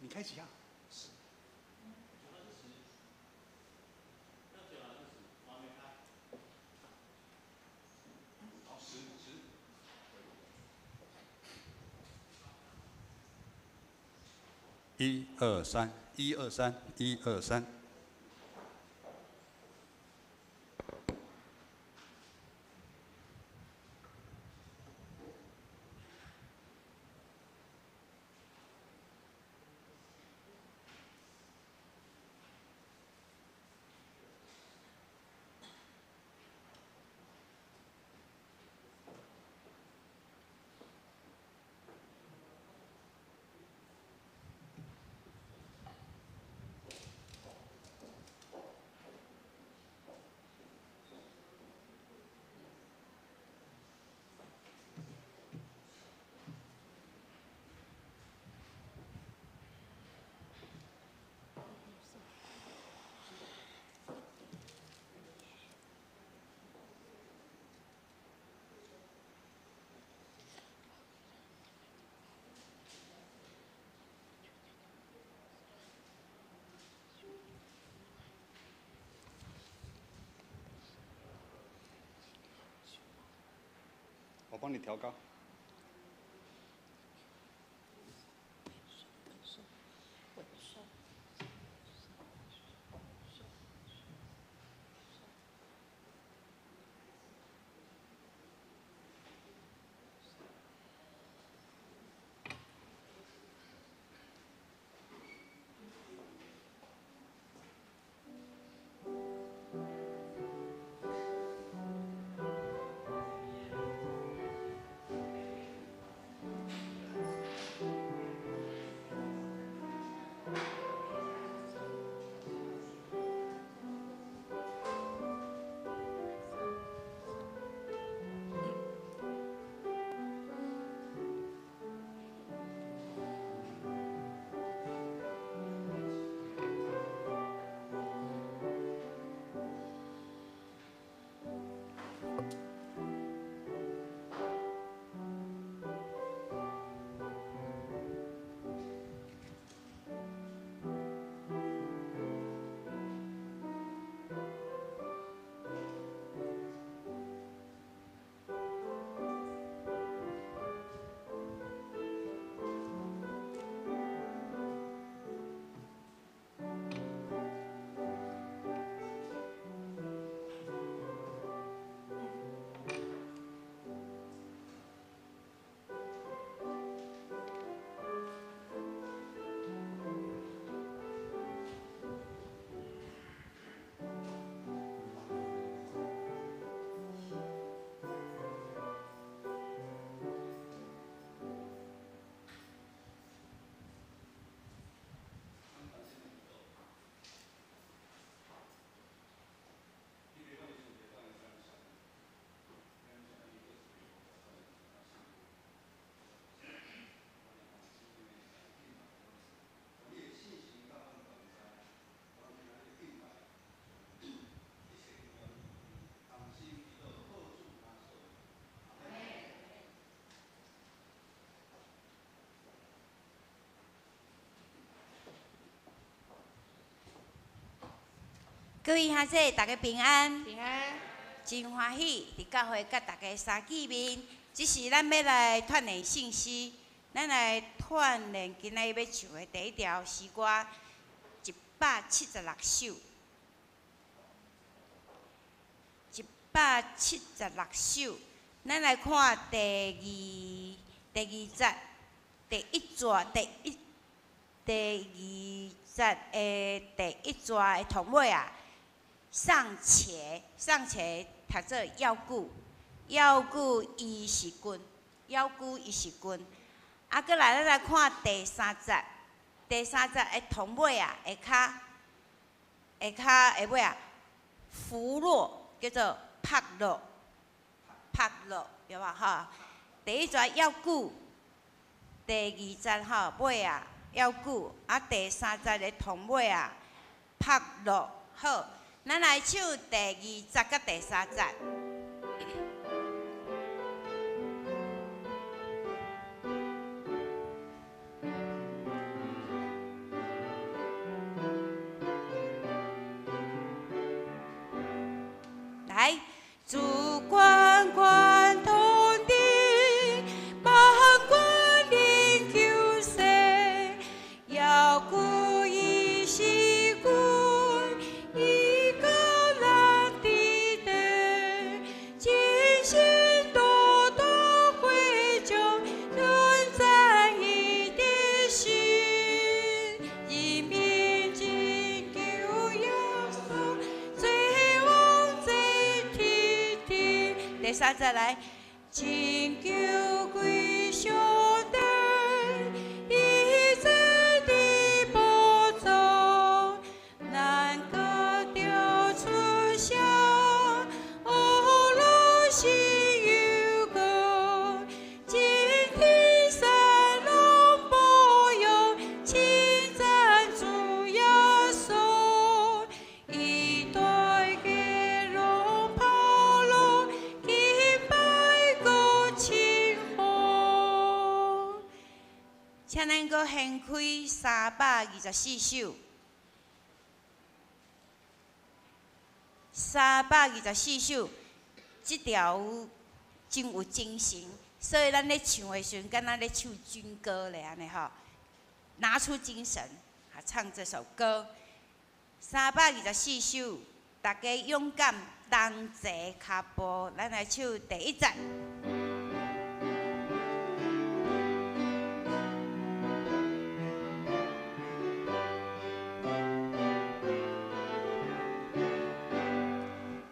你開始啊。好，十十。一二三，一二三，一二三。我幫你調高。各位兄弟，大家平安。平安。真歡喜佇教會佮大家相見面。這是咱欲來鍛鍊聖詩，咱來鍛鍊今仔日欲唱的第一條詩歌，176首。176首，咱來看第二節，第一節，第二節的第一節的頭尾啊。尚且，尚且讀做猶舊，猶舊伊是君，猶舊伊是君。啊，閣來咱來看第三節，第三節的頭尾啊，下跤下尾啊，弗洛叫做帕洛，帕洛對無吼？第一節猶舊，第二節吼尾啊猶舊，啊第三節的頭尾啊帕洛好。咱來唱第二節佮第三節。第三節來，拯救歸上帝，伊坐佇寶座，咱各調出聲，呵樂新又歌，今天山攏保佑，稱讚主耶穌，伊大家攏拋落，敬拜閣稱頌。請咱閣掀開324首，324首，這條真有精神，所以咱咧唱的時陣，敢若咧唱軍歌咧按呢吼，拿出精神，啊，唱這首歌。324首，大家勇敢同齊跤步，咱來唱第一節。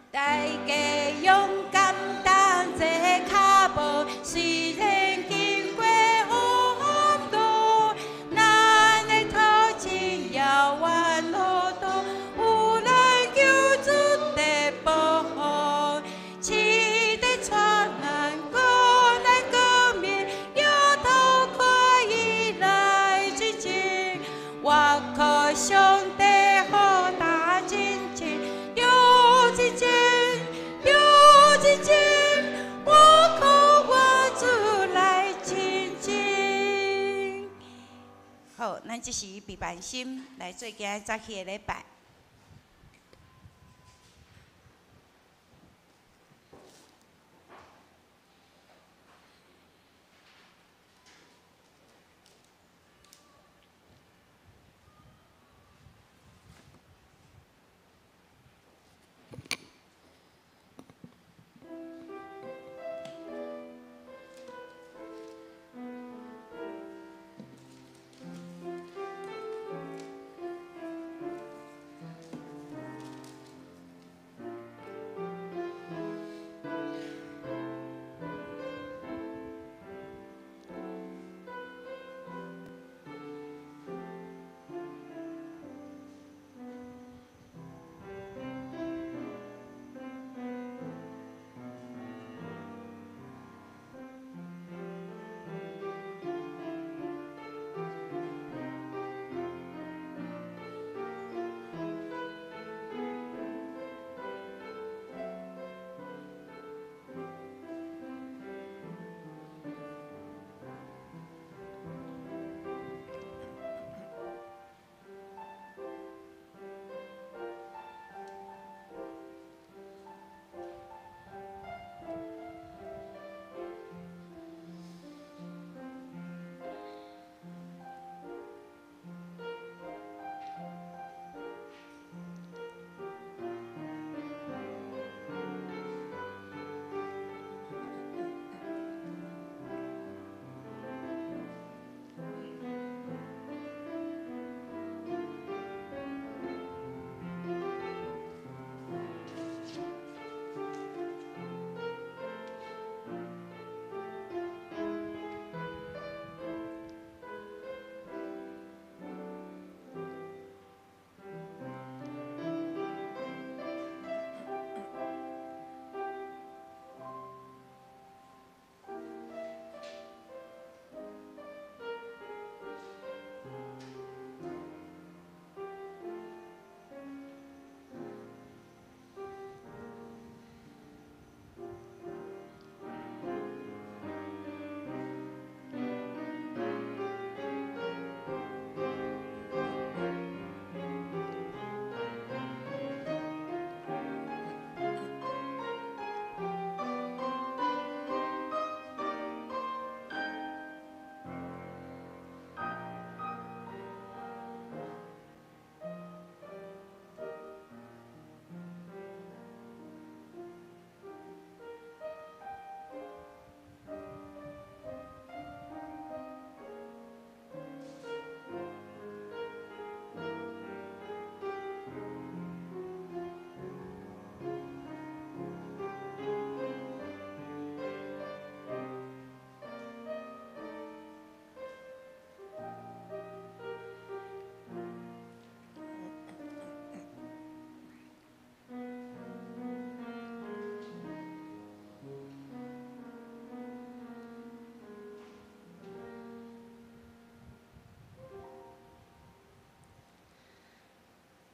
大家勇敢同齊跤步，雖然經過風浪，咱的頭前遙遠路途，有咱救主的保護，試著帶咱過難過面，搖頭看伊來追擊，我靠上帝好大真情，有一天，有一天，我靠我主來親近。好，咱這時備辦心來做今日早起的禮拜。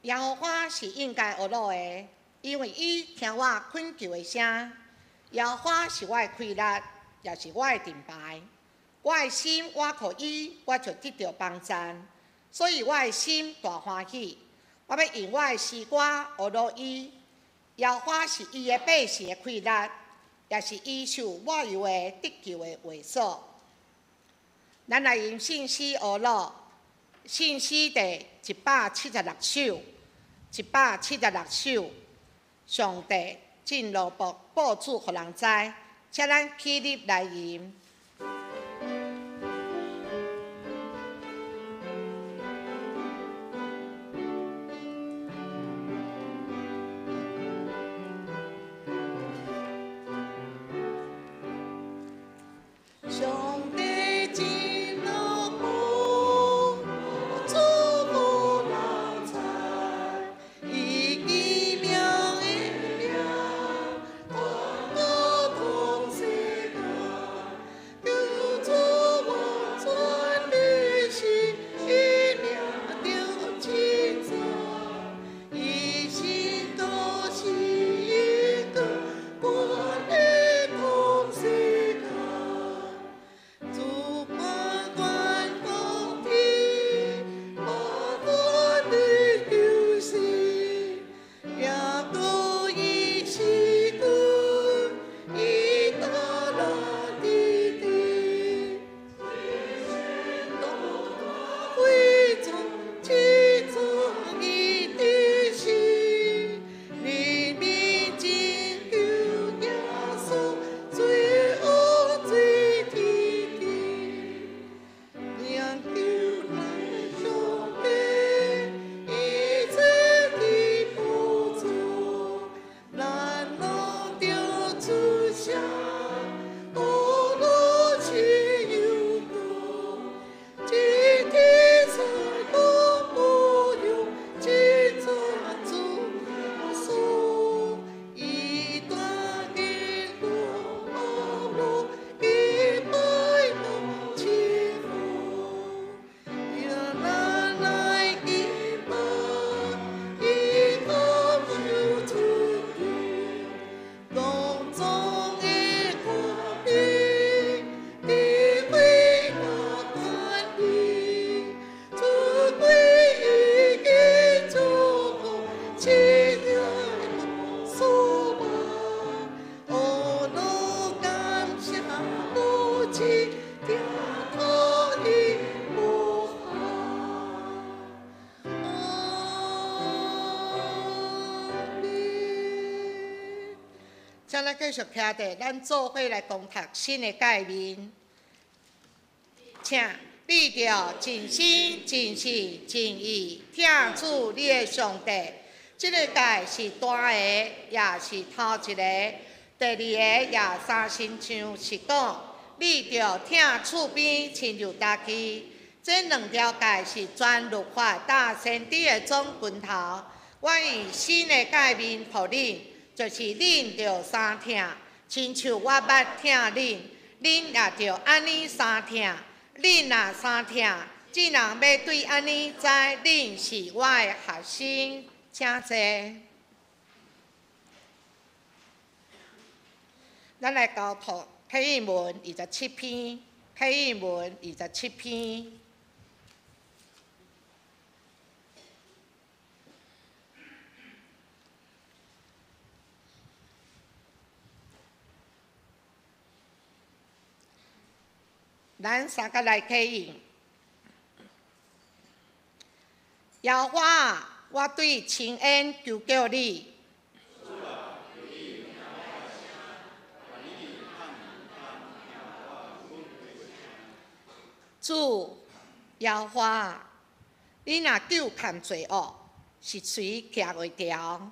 耶和華是應該呵咾的，因為伊聽我懇求的聲。耶和華是我的氣力，也是我的盾牌。我的心倚靠伊，我就得著幫贊，所以我的心大歡喜。我欲用我的詩歌呵咾伊。耶和華是伊的百姓的氣力，也是伊受抹油的得救的話所。咱來用聖詩呵咾，聖詩第176首，176首。上帝進路卜報主予人知，請咱起立來吟。上帝真樂福，祝福人知，伊奇妙的名，廣告通世界，救主完全的是伊名著真讚，伊是道是一個關的通世界。主管管公天，無管的救世，也閣伊是君，伊大能的地，貴重至尊伊的心，人民拯救耶穌，罪惡最天地，研究來上帝，一切的不足，咱攏著出聲，呵咾自由歌，今天才公不用，真赞主耶穌，伊帶的路路，敬拜到賜福，讓咱來敬拜，依靠主主救，當中的權柄，智慧和權力，主歸已經祝福，親愛的所望，呵咾感謝母親，疼痛的無限。阿們。請咱繼續徛佇，咱做伙來共讀新的誡命。請你著盡心、盡性、盡意疼主你的上帝。這个誡是大个，也是頭一個。第二個也相親像是講，你著疼厝邊親像家己。這兩條誡是全律法佮先知的總根頭。我用新的誡命予恁，就是恁著相疼，親像我捌疼恁，恁也著按呢相疼。恁若相疼，眾人欲對按呢知恁是我的學生。請坐。咱來交託啟應文27篇，啟應文27篇。咱三個來啟應。耶和華，我對深淵求叫你。主耶和華，你若糾勘罪惡，是誰徛會牢？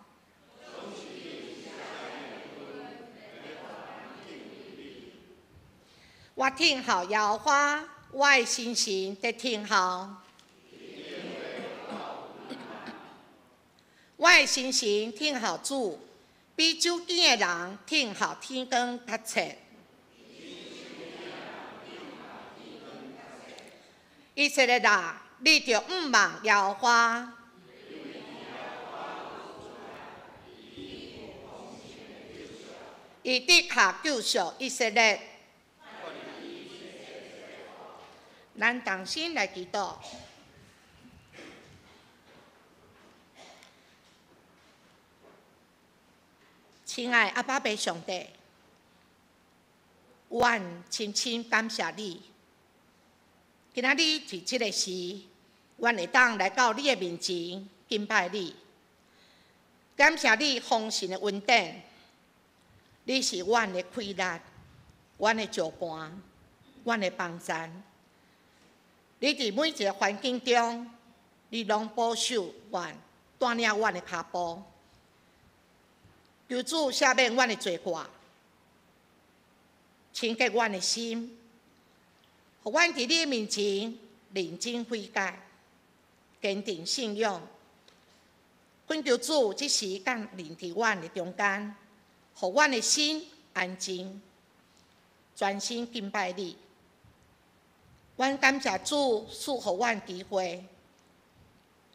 我等候耶和華，我的心神佇等候。我的心神等候主，比酒見的人等候天光較切。以色列啊，你著向望耶和華。伊的確救贖以色列。咱同心來祈禱。親愛阿爸父上帝，阮深深感謝你。今仔日佇這個時，阮會當來到你的面前敬拜你，感謝你豐盛的恩典。你是阮的氣力，阮的石盤，阮的幫贊。你佇每一个環境中，你攏保守阮，帶領阮的跤步。求主赦免阮的罪過，清潔阮的心，予阮佇你面前認真悔改，堅定信仰。懇求主這時降臨佇阮的中間，予阮的心安靜，專心敬拜你。阮感謝主賜予阮機會，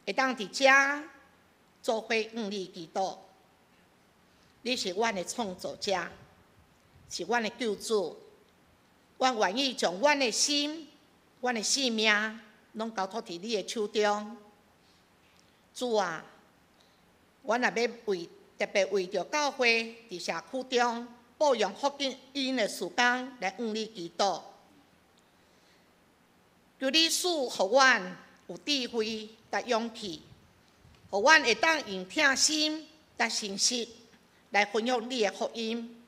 會當佇遮做伙向你祈禱。你是阮的創造者，是阮的救主。阮願意將阮的心、阮的性命，攏交託佇你的手中。主啊，阮若欲為特別為著教會佇社區中播揚福音的事工來向你祈禱。求你賜予阮有智慧佮勇氣，予阮會當用疼心佮誠實來分享你的福音。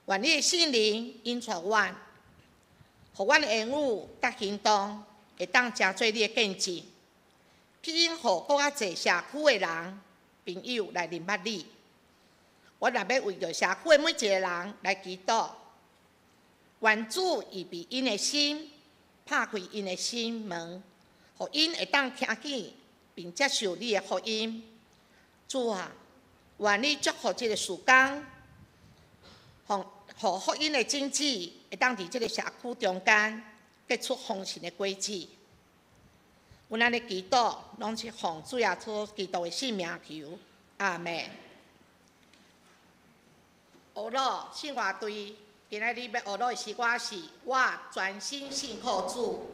願你的聖靈引導阮，予阮的言語佮行動會當成做你的見證，去引予閣較濟社區的人朋友來認捌你。我若欲為著社區的每一個人來祈禱，願主預備𪜶的心，拍開𪜶的心門，予𪜶會當聽見並接受你的福音。主啊，願你祝福這个事工，予福音的種子會當佇這个社區中間結出豐盛的果子。阮按呢祈禱，攏是奉主耶穌基督的聖名求，阿們。學樂聖樂隊，今仔日欲學樂的詩歌是《我專心信靠主》。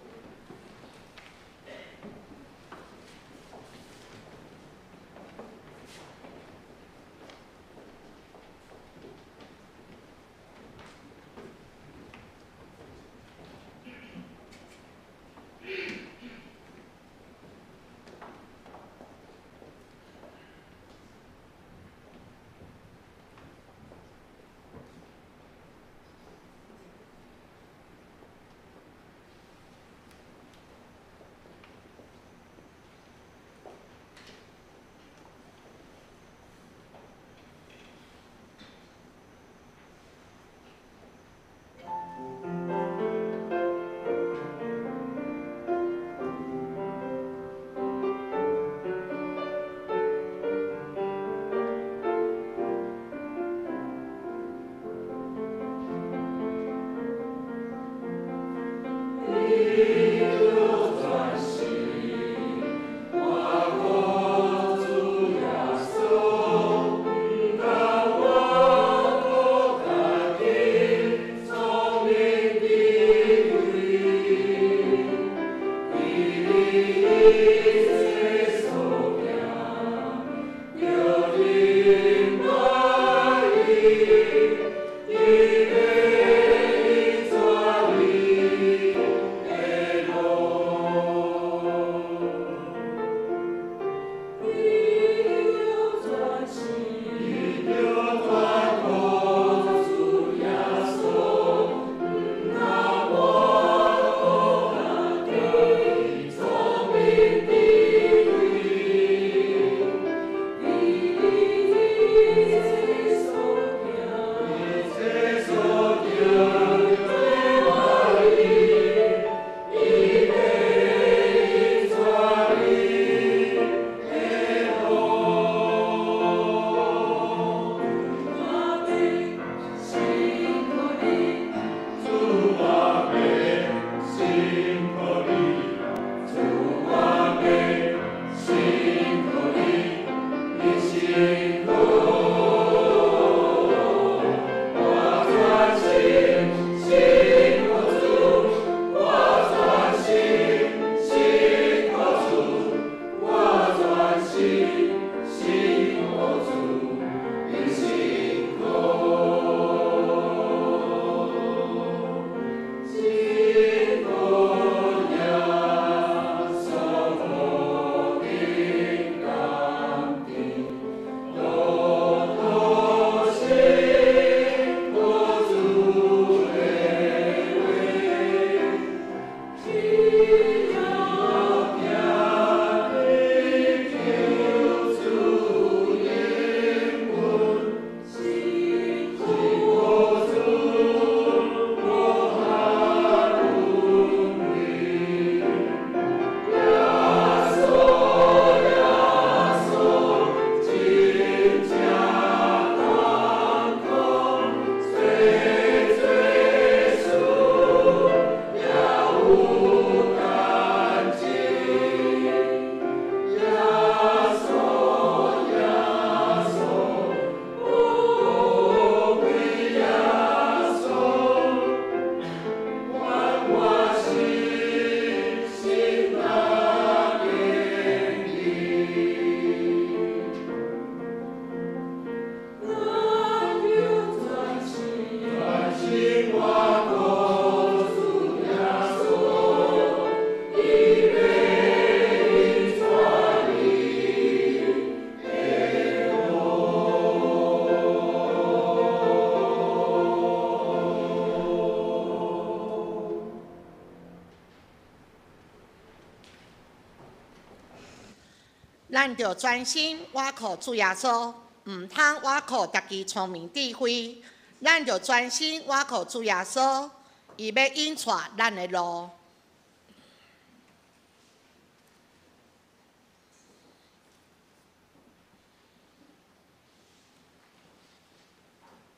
咱著專心倚靠主耶穌，毋通倚靠家己聰明智慧。咱著專心倚靠主耶穌，伊欲引帶咱的路。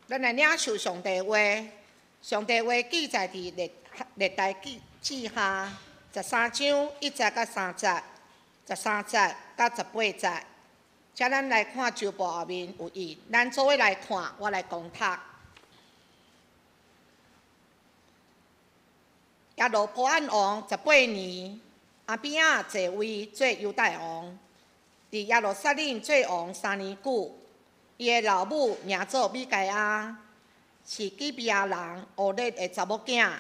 咱來領受上帝話，上帝話記載佇歷歷代志下13章1節到3節，13節到18節。請咱來看周報後面有印，咱做伙來看，我來講讀。耶羅波按王18年，亞比亞坐位做猶大王，佇耶路撒冷做王3年久。伊的老母名做米該亞，是基比亞人烏勒的查某囝。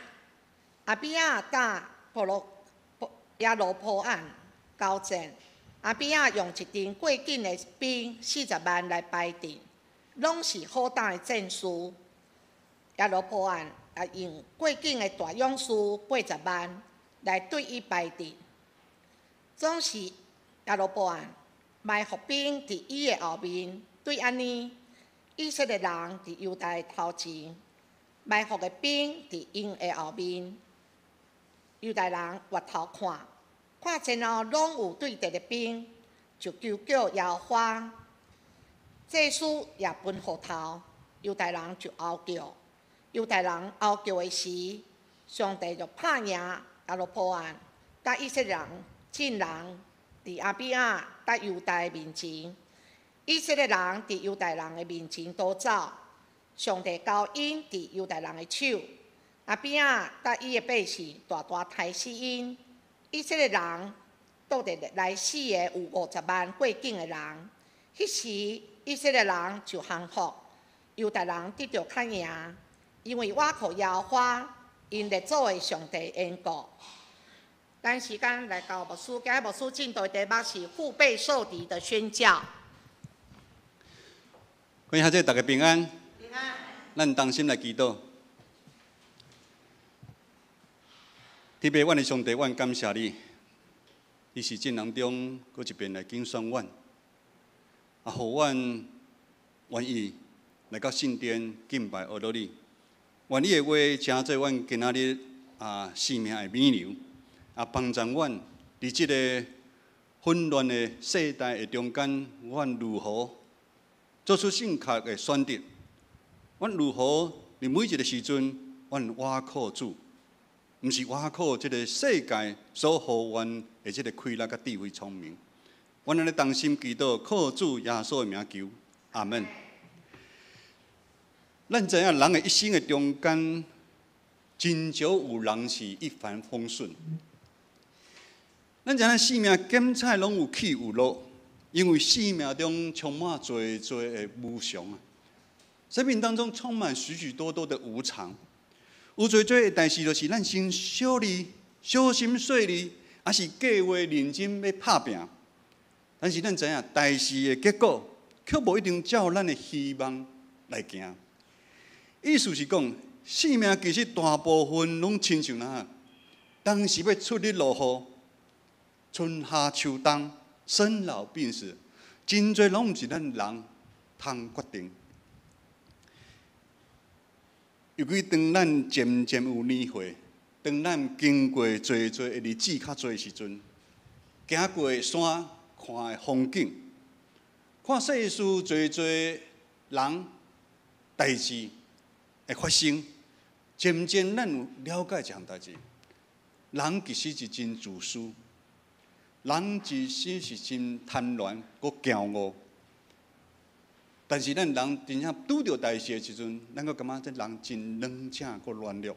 亞比亞佮耶羅波按交戰，亞比亞用一陣過境的兵40萬來排陣，攏是好膽的戰士。耶羅波按也用過境的大勇士80萬來對伊排陣。總是耶羅波按埋伏兵佇伊的後面。對按呢，以色列人佇猶大的頭前，埋伏的兵佇𪜶的後面。猶大人回頭看，看前後攏有對敵的兵，就求叫耶和華。祭司也歕火頭，猶大人就吼叫。猶大人吼叫的時，上帝就拍贏耶羅波按，佮以色列人眾人佇亞比亞佮猶大面前。以色列人佇猶大人的面前逃走，上帝交𪜶佇猶大人的手。亞比亞佮伊的百姓大大刣死𪜶。以色列人倒佇來死的有50萬過境的人。彼時以色列人就降服，猶大人得著較贏，因為倚靠耶和華，𪜶列祖的上帝緣故。咱時間來到牧師，今日牧師進度的題目是腹背受敵的宣教。各位兄弟，大家平安。平安。咱同心來祈禱。天父，阮的上帝，阮感謝你，你是眾人中閣一遍來揀選阮，啊，予阮願意來到聖殿敬拜阿羅你。願你的話成做阮今仔日啊生命的美糧，啊，幫助阮佇這个混亂的世代的中間，阮如何做出正確的選擇？阮如何佇每一个時陣，阮倚靠主，毋是倚靠這个世界所予阮的這个快樂佮智慧聰明。阮按呢同心祈禱，靠主耶穌的名求，阿門。咱知影人的一生的中間，真少有人是一帆風順。咱知影生命檢採攏有起有落。因為生命中充滿濟濟的無常啊，生命當中充滿許許多多的無常，有濟濟的代誌，就是咱先小慮、小心細膩，抑是計劃認真欲拍拚。但是咱知影，代誌的結果卻無一定照咱的希望來行。意思是講，生命其實大部分攏親像哪，當時欲出日落雨，春夏秋冬。生老病死，真濟攏毋是咱人通決定。尤其當咱漸漸有年歲，當咱經過濟濟的日子較濟時陣，行過山，看的風景，看世事濟濟人代誌會發生，漸漸咱有了解一項代誌，人其實是真自私。人其實是真貪婪、閣驕傲，但是咱人真正拄著代誌的時陣，咱閣感覺這人真軟正、閣軟弱。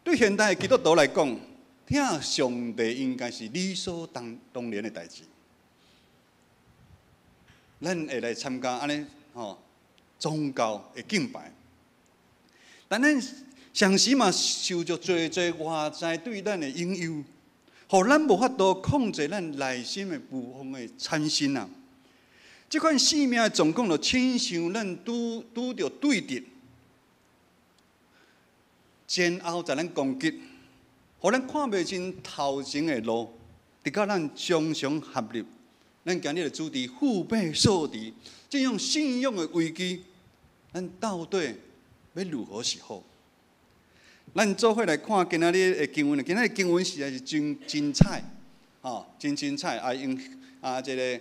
對現代的基督徒來講，疼上帝應該是理所當然的代誌。咱會來參加按呢吼宗教的敬拜，但咱常時嘛受著濟濟外在對咱的引誘。予咱無法度控制咱內心的部分的產生啊！這款生命的狀況，就親像咱拄著對敵，前後在咱攻擊，予咱看袂清頭前的路，直到咱常常陷入咱今日的主題腹背受敵，這種信仰的危機，咱到底欲如何是好？咱做伙來看今仔日的經文，今仔日經文實在是真精彩，吼，真精彩啊！用啊這个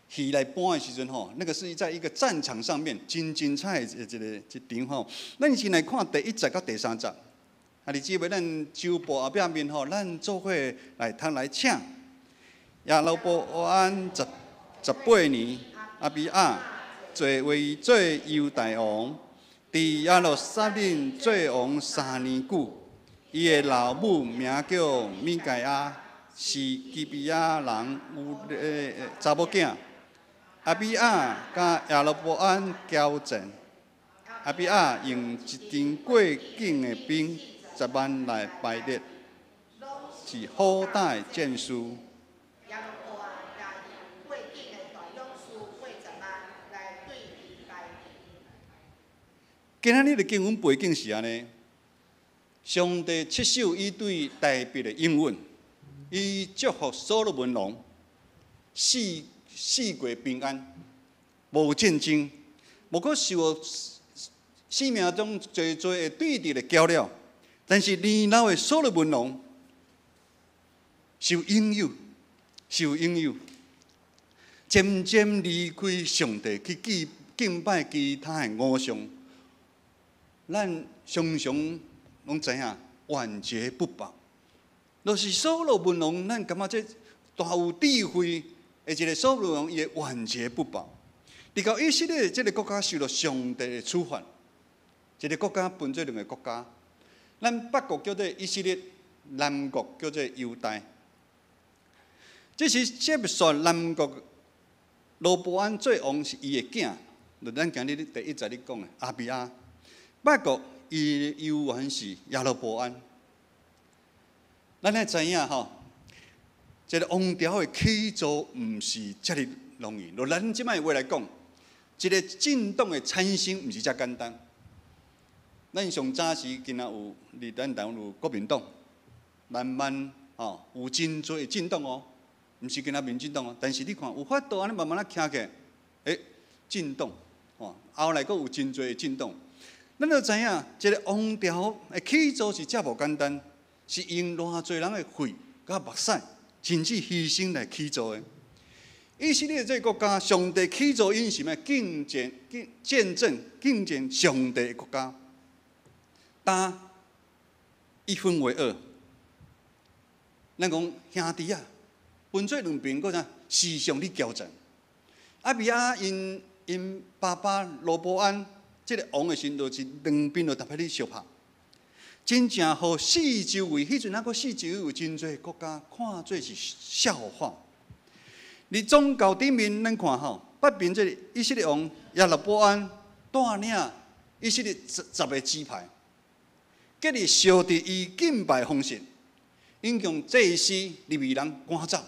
戲來搬的時陣吼，那個是在一個戰場上面真精彩的一个一場吼。咱先來看第一節到第三節。啊，你姊妹，咱周報後壁面吼，咱做伙來讀來請。耶羅波安十八年，亞比亞坐位做猶大王，佇耶路撒冷做王3年久。伊的老母名叫米該亞，是基比亞人烏勒的查某囝。亞比亞佮耶羅波安交戰，亞比亞用一陣過境的兵10萬來排列，是好膽的戰士。耶羅波安也用過境的大勇士80萬來對伊排列。今仔日的經文背景是按呢，上帝持守伊對大衛的應允，伊祝福所羅門王四國平安，無戰爭，無閣受生命中濟濟的對敵的攪擾。但是年老的所羅門王受引誘，受引誘，漸漸離開上帝去敬拜其他的偶像。咱常常攏知影，晚節不保。若是所羅門王，咱感覺這大有智慧的一個所羅門王，伊會晚節不保。直到以色列這个國家受到上帝的處罰，一个國家分做兩个國家，咱北國叫做以色列，南國叫做猶大。這時接續南國羅波安做王是伊的囝，就咱今日第一節咧講的亞比亞。北國伊猶原是耶羅波安。咱愛知影吼，這个王朝的起造毋是遮爾容易。若咱這擺話來講，一个政黨的產生毋是遮簡單。咱上早時今仔有，佇咱台灣有國民黨，慢慢吼有真濟的政黨哦，毋是干焦民進黨哦。但是你看有法度按呢慢慢仔徛起來，政黨吼，後來閣有真濟的政黨。咱就知影，一个王朝的起造是遮無簡單，是用偌濟人的血佮目屎，甚至犧牲來起造的。以色列這个國家，上帝起造𪜶是欲見證、見證、見證上帝的國家。當一分為二，咱講兄弟啊，分做兩邊，閣啥時常咧交戰。亞比亞𪜶𪜶爸爸羅波安這个王的時陣，就是兩邊就特別咧相拍，真正予四周圍，彼陣猶閣四周圍有真濟國家看做是笑話。佇宗教頂面，咱看吼，北邊這个以色列王耶羅波安帶領以色列十個支派，結日相佇伊敬拜方式，𪜶共祭司利未人趕走。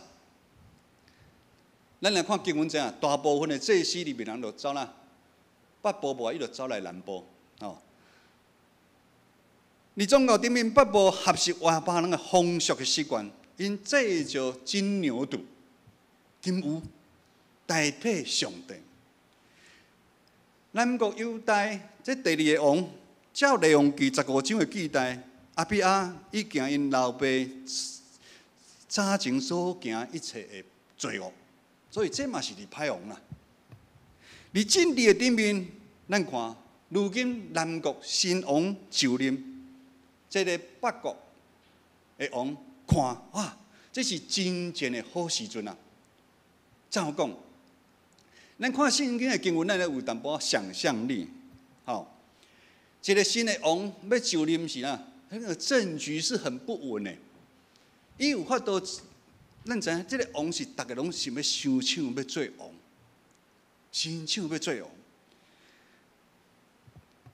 咱來看經文知影，大部分的祭司利未人就走啦，北部無愛，伊就走來南部。吼，佇宗教頂面，北部學習外邦人的風俗的習慣，𪜶製造金牛犢、金牛代替上帝。南國猶大這第二个王，照列王紀15章的記載，亞比亞已行𪜶老爸早前所行一切的罪惡，所以這嘛是佇歹王啦。佇政治的頂面，咱看如今南國新王就任，這个北國的王看哇，這是真正的好時陣啊！怎樣講？咱看聖經的經文，咱有淡薄仔想象力。吼，一个新的王欲就任時啊，彼个政局是很不穩的。伊有法度，咱知影，這个王是逐个攏想欲相搶欲做王，相搶欲做王。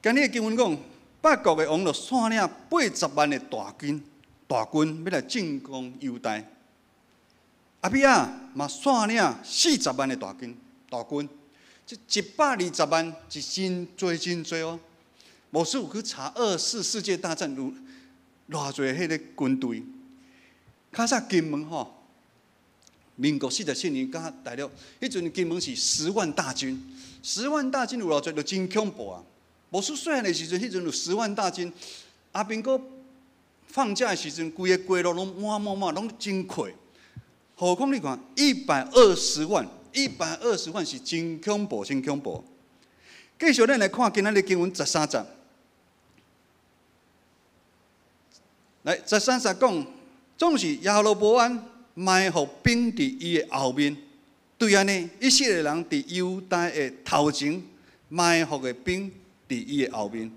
今日的經文講，北國的王就率領80萬的大軍欲來進攻猶大。亞比亞嘛率領40萬的大軍，這120萬是真濟真濟哦。無輸有去查二次世界大戰有偌濟彼个軍隊。較早金門吼，民國47年，佮大陸，彼陣金門是十萬大軍，十萬大軍有偌濟，就真恐怖啊！牧師細漢的時陣，彼陣有十萬大軍，阿兵哥放假的時陣，規个街路攏滿滿滿，攏真闊。何況你看，一百二十萬，一百二十萬是真恐怖，真恐怖。繼續咱來看今仔日經文十三節，來十三節講，總是耶羅波安埋伏兵佇伊的後面，對按呢，以色列人佇猶大的頭前埋伏的兵佇伊的後面。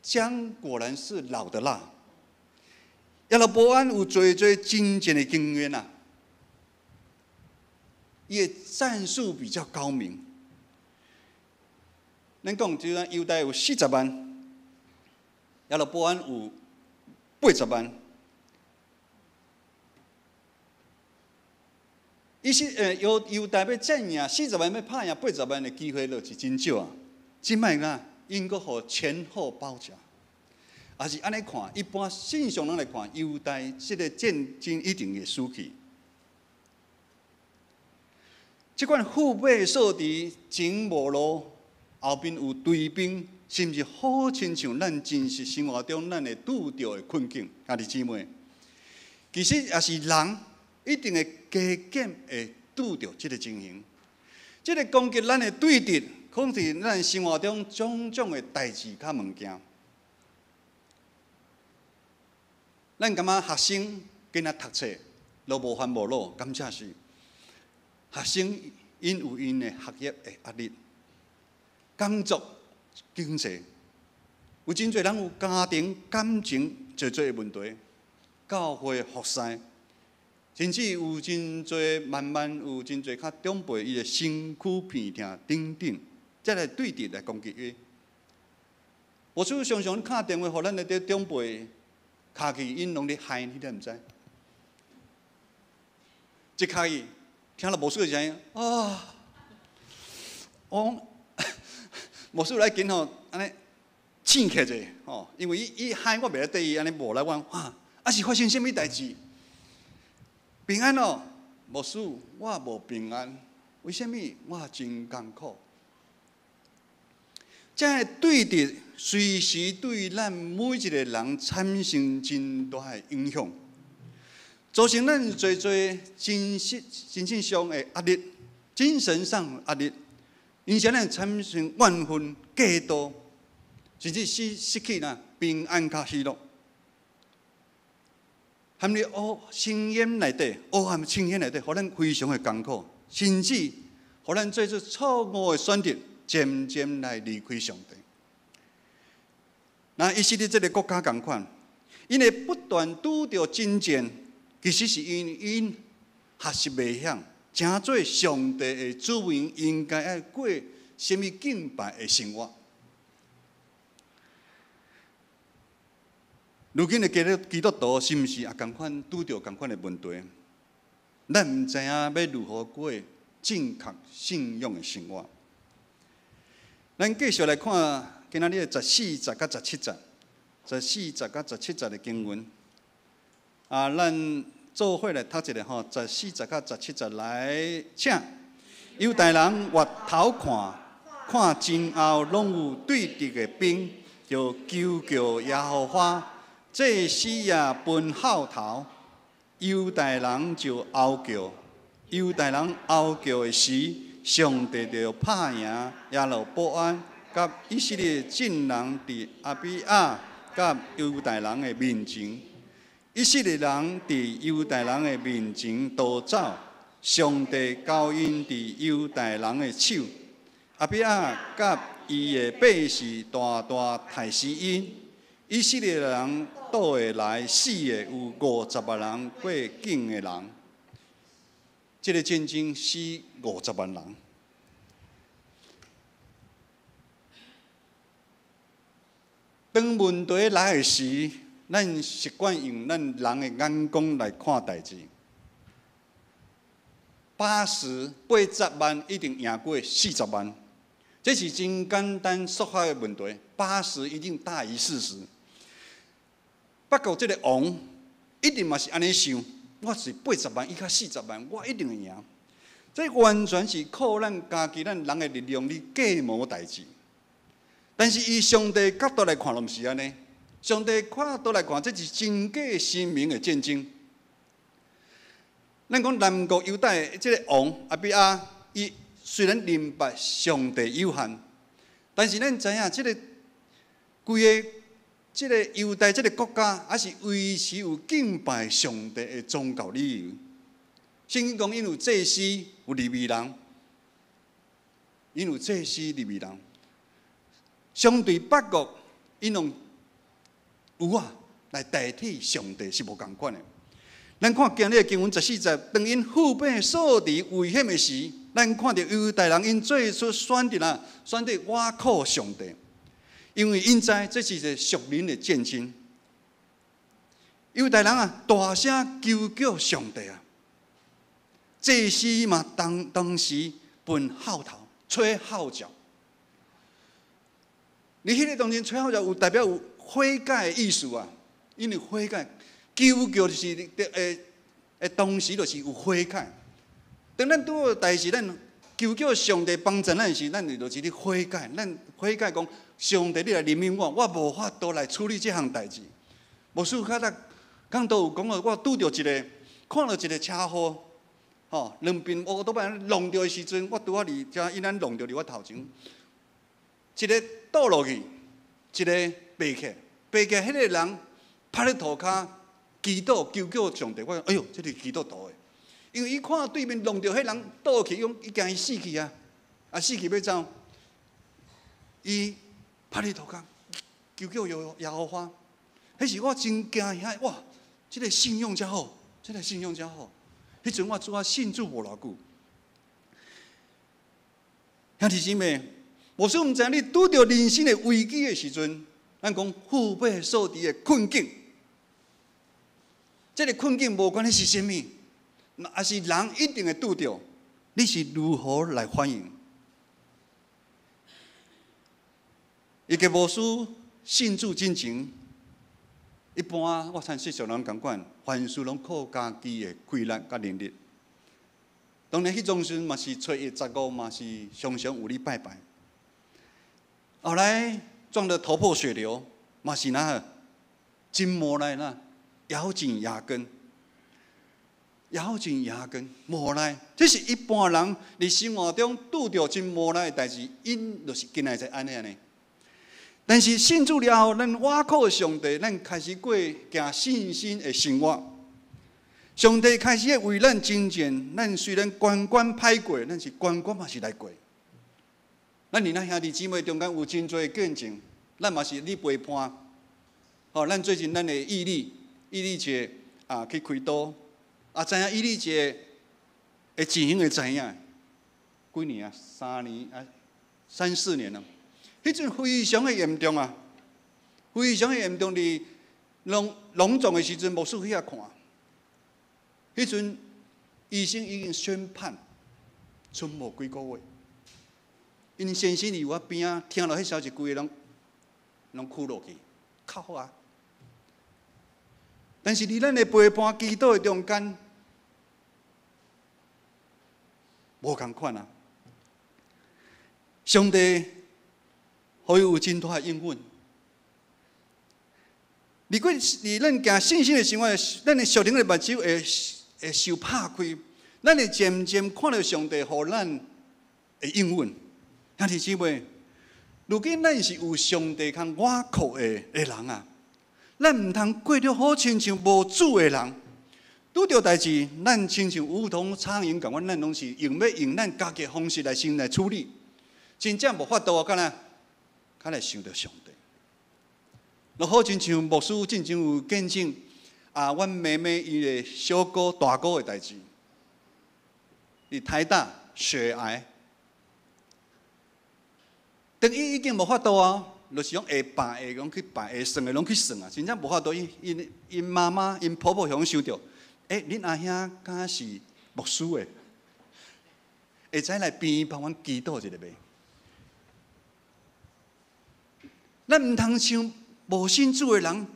薑果然是老的辣。耶羅波安有濟濟征戰的經驗啊，伊的戰術比較高明。咱講就講猶大有四十萬，耶羅波安有八十萬。伊是猶猶大欲戰贏四十萬，欲拍贏八十萬的機會就是真少啊。這擺啊，𪜶閣予前後包夾。也是按呢看，一般正常人來看，猶大這个戰爭一定會輸去。這款腹背受敵，前無路，後面有追兵，是毋是好親像咱真實生活中咱會拄著的困境？兄弟姊妹，其實也是人一定會加減會拄著這个情形。這个攻擊咱的對敵，可能是咱生活中種種的代誌佮物件。咱感覺學生囡仔讀冊攏無煩無惱，敢正是？學生𪜶有𪜶的學業的壓力，工作、經濟，有真濟人有家庭感情濟濟的問題，教會服侍，甚至有真濟慢慢有真濟較長輩伊的身軀病痛等等，才來對敵來攻擊伊。牧師常常敲電話予咱的這長輩。敲去，𪜶攏咧嗨，你敢毋知？一敲去，聽著牧師的聲音，啊！我講牧師來緊吼，按呢醒起者吼，因為伊伊嗨，我袂得綴伊按呢無來我講，啊，啊是發生啥物代誌？平安哦，牧師，我無平安，為啥物？我真艱苦。這个對敵隨時對咱每一個人產生真大的影響，造成咱濟濟精神、精神上的壓力、精神上的壓力，影響咱產生怨恨、嫉妒，甚至失失去啦平安佮喜樂。含佇烏深淵內底，黑暗深淵內底，予咱非常的艱苦，甚至予咱做出錯誤的選擇。漸漸來離開上帝。那以色列這个國家仝款，𪜶會不斷拄著爭戰，其實是因為𪜶學習袂曉，成做上帝的子民應該愛過啥物敬拜的生活。如今的基督基督徒是毋是也仝款拄著仝款的問題？咱毋知影欲如何過正確信仰的生活。咱繼續來看今仔日的十四節佮十七節，十四節佮十七節的經文。啊，咱做伙來讀一下吼，十四節佮十七節來，請。猶大人越頭看，看前後攏有對敵的兵，就求告耶和華，祭司也歕號頭，猶大人就哀叫，猶大人哀叫的時，上帝就拍贏耶羅波安佮以色列眾人佇亞比亞佮猶大人的面前，以色列人佇猶大人的面前逃走，上帝交𪜶佇猶大人的手，亞比亞佮伊的百姓大大刣死𪜶，以色列人倒會來死的有五十萬人過境的人。這个戰爭死五十萬人。當問題來的時，咱習慣用咱人的眼光來看代誌。八十萬一定贏過四十萬，這是真簡單數學的問題。八十一定大於四十。北國這个王一定嘛是按呢想，我是80萬，伊較40萬，我一定會贏。這完全是靠咱家己、咱人的力量去計謀代誌。但是以上帝角度來看，攏毋是按呢。上帝角度來看，這是真假神明的戰爭。咱講南國猶大這个王亞比亞，伊雖然明白上帝有限，但是咱知影這个規个這个猶大這个國家，還是維持有敬拜上帝的宗教理由。聖經講，𪜶有祭司，有利未人，𪜶有祭司、利未人。相對北國，𪜶用偶仔來代替上帝是無仝款的。咱看今日的經文14節，當𪜶腹背受敵危險的時，咱看著猶大人𪜶做出選擇啊，選擇倚靠上帝，因為𪜶知這是一個屬靈的戰爭。猶大人啊，大聲求叫上帝啊！祭司嘛，當時噴號頭，吹號角。你彼个當陣吹號角，有代表有悔改的意思啊！因為悔改，求叫就是當時就是有悔改。當咱拄著代誌，咱求叫上帝幫助咱時，咱就是咧悔改。咱悔改講，上帝你來憐憫我，我無法度來處理這項代誌。牧師較早講都有講過，我拄著一个，看著一个車禍。吼，兩邊烏托邦弄著的時陣，我拄仔佇遮，伊咱弄著佇我頭前，一个倒落去，一个爬起來，爬起來，彼个人趴咧塗跤祈禱求叫上帝，我講，哎喲，這是基督徒的，因為伊看對面弄著彼人倒去，伊講伊驚伊死去啊，啊死去欲走，伊趴咧塗跤求叫耶和華，彼時我真驚遐，哇，這个信仰遮好，這个信仰遮好。彼陣我拄仔信主無偌久，兄弟姊妹，牧師毋知你拄著人生的危機的時陣，咱講腹背受敵的困境，這个困境無管你是啥物，也是人一定會拄著，你是如何來反應？伊個牧師信主進前，一般我相信世俗人仝款，凡事攏靠家己的氣力佮能力。當然，彼當時嘛是初一、十五嘛是常常有咧拜拜。後來撞得頭破血流，嘛是哪真無奈啦，咬緊牙根，咬緊牙根，無奈。這是一般人佇生活中拄著真無奈的代誌，𪜶就是今仔日按呢按呢。但是信主了後，咱倚靠上帝，咱開始過行信心的生活。上帝開始會為咱征戰，咱雖然關關歹過，咱是關關嘛是來過。咱佇咱兄弟姊妹中間有真濟見證，咱嘛是咧陪伴。吼，咱最近咱的毅力，毅力姐啊去開刀，啊知影毅力姐的情形會知影，幾年啊？3年啊，三四年了。彼陣非常的嚴重啊，非常的嚴重。佇囊腫的時陣，牧師去遐看。彼陣醫生已經宣判，賰無幾個月。𪜶先生佇我邊仔，聽著彼消息，規个攏哭落去，哭啊！但是佇咱的陪伴祈禱的中間，無仝款啊！上帝予伊有真大的應允。如果佇咱行信心的生活，咱的屬靈的目睭會受拍開，咱會漸漸看著上帝予咱的應允。兄弟姊妹，如今咱是有上帝通倚靠的人啊，咱毋通過著好親像無主的人。拄著代誌，咱親像烏童蒼蠅仝款，咱攏是用欲用咱家己的方式來先來處理，真正無法度啊，敢若較來想著上帝。就好親像牧師進前有見證啊，阮妹妹伊的小哥大哥的代誌，佇台大血癌，當伊已經無法度啊，就是講會拜的攏去拜，會算的攏去算啊，真正無法度。𪜶媽媽、𪜶婆婆向想著，欸，恁阿兄敢是牧師的，會使來病院幫阮祈禱一下袂？咱毋通像無信主的人，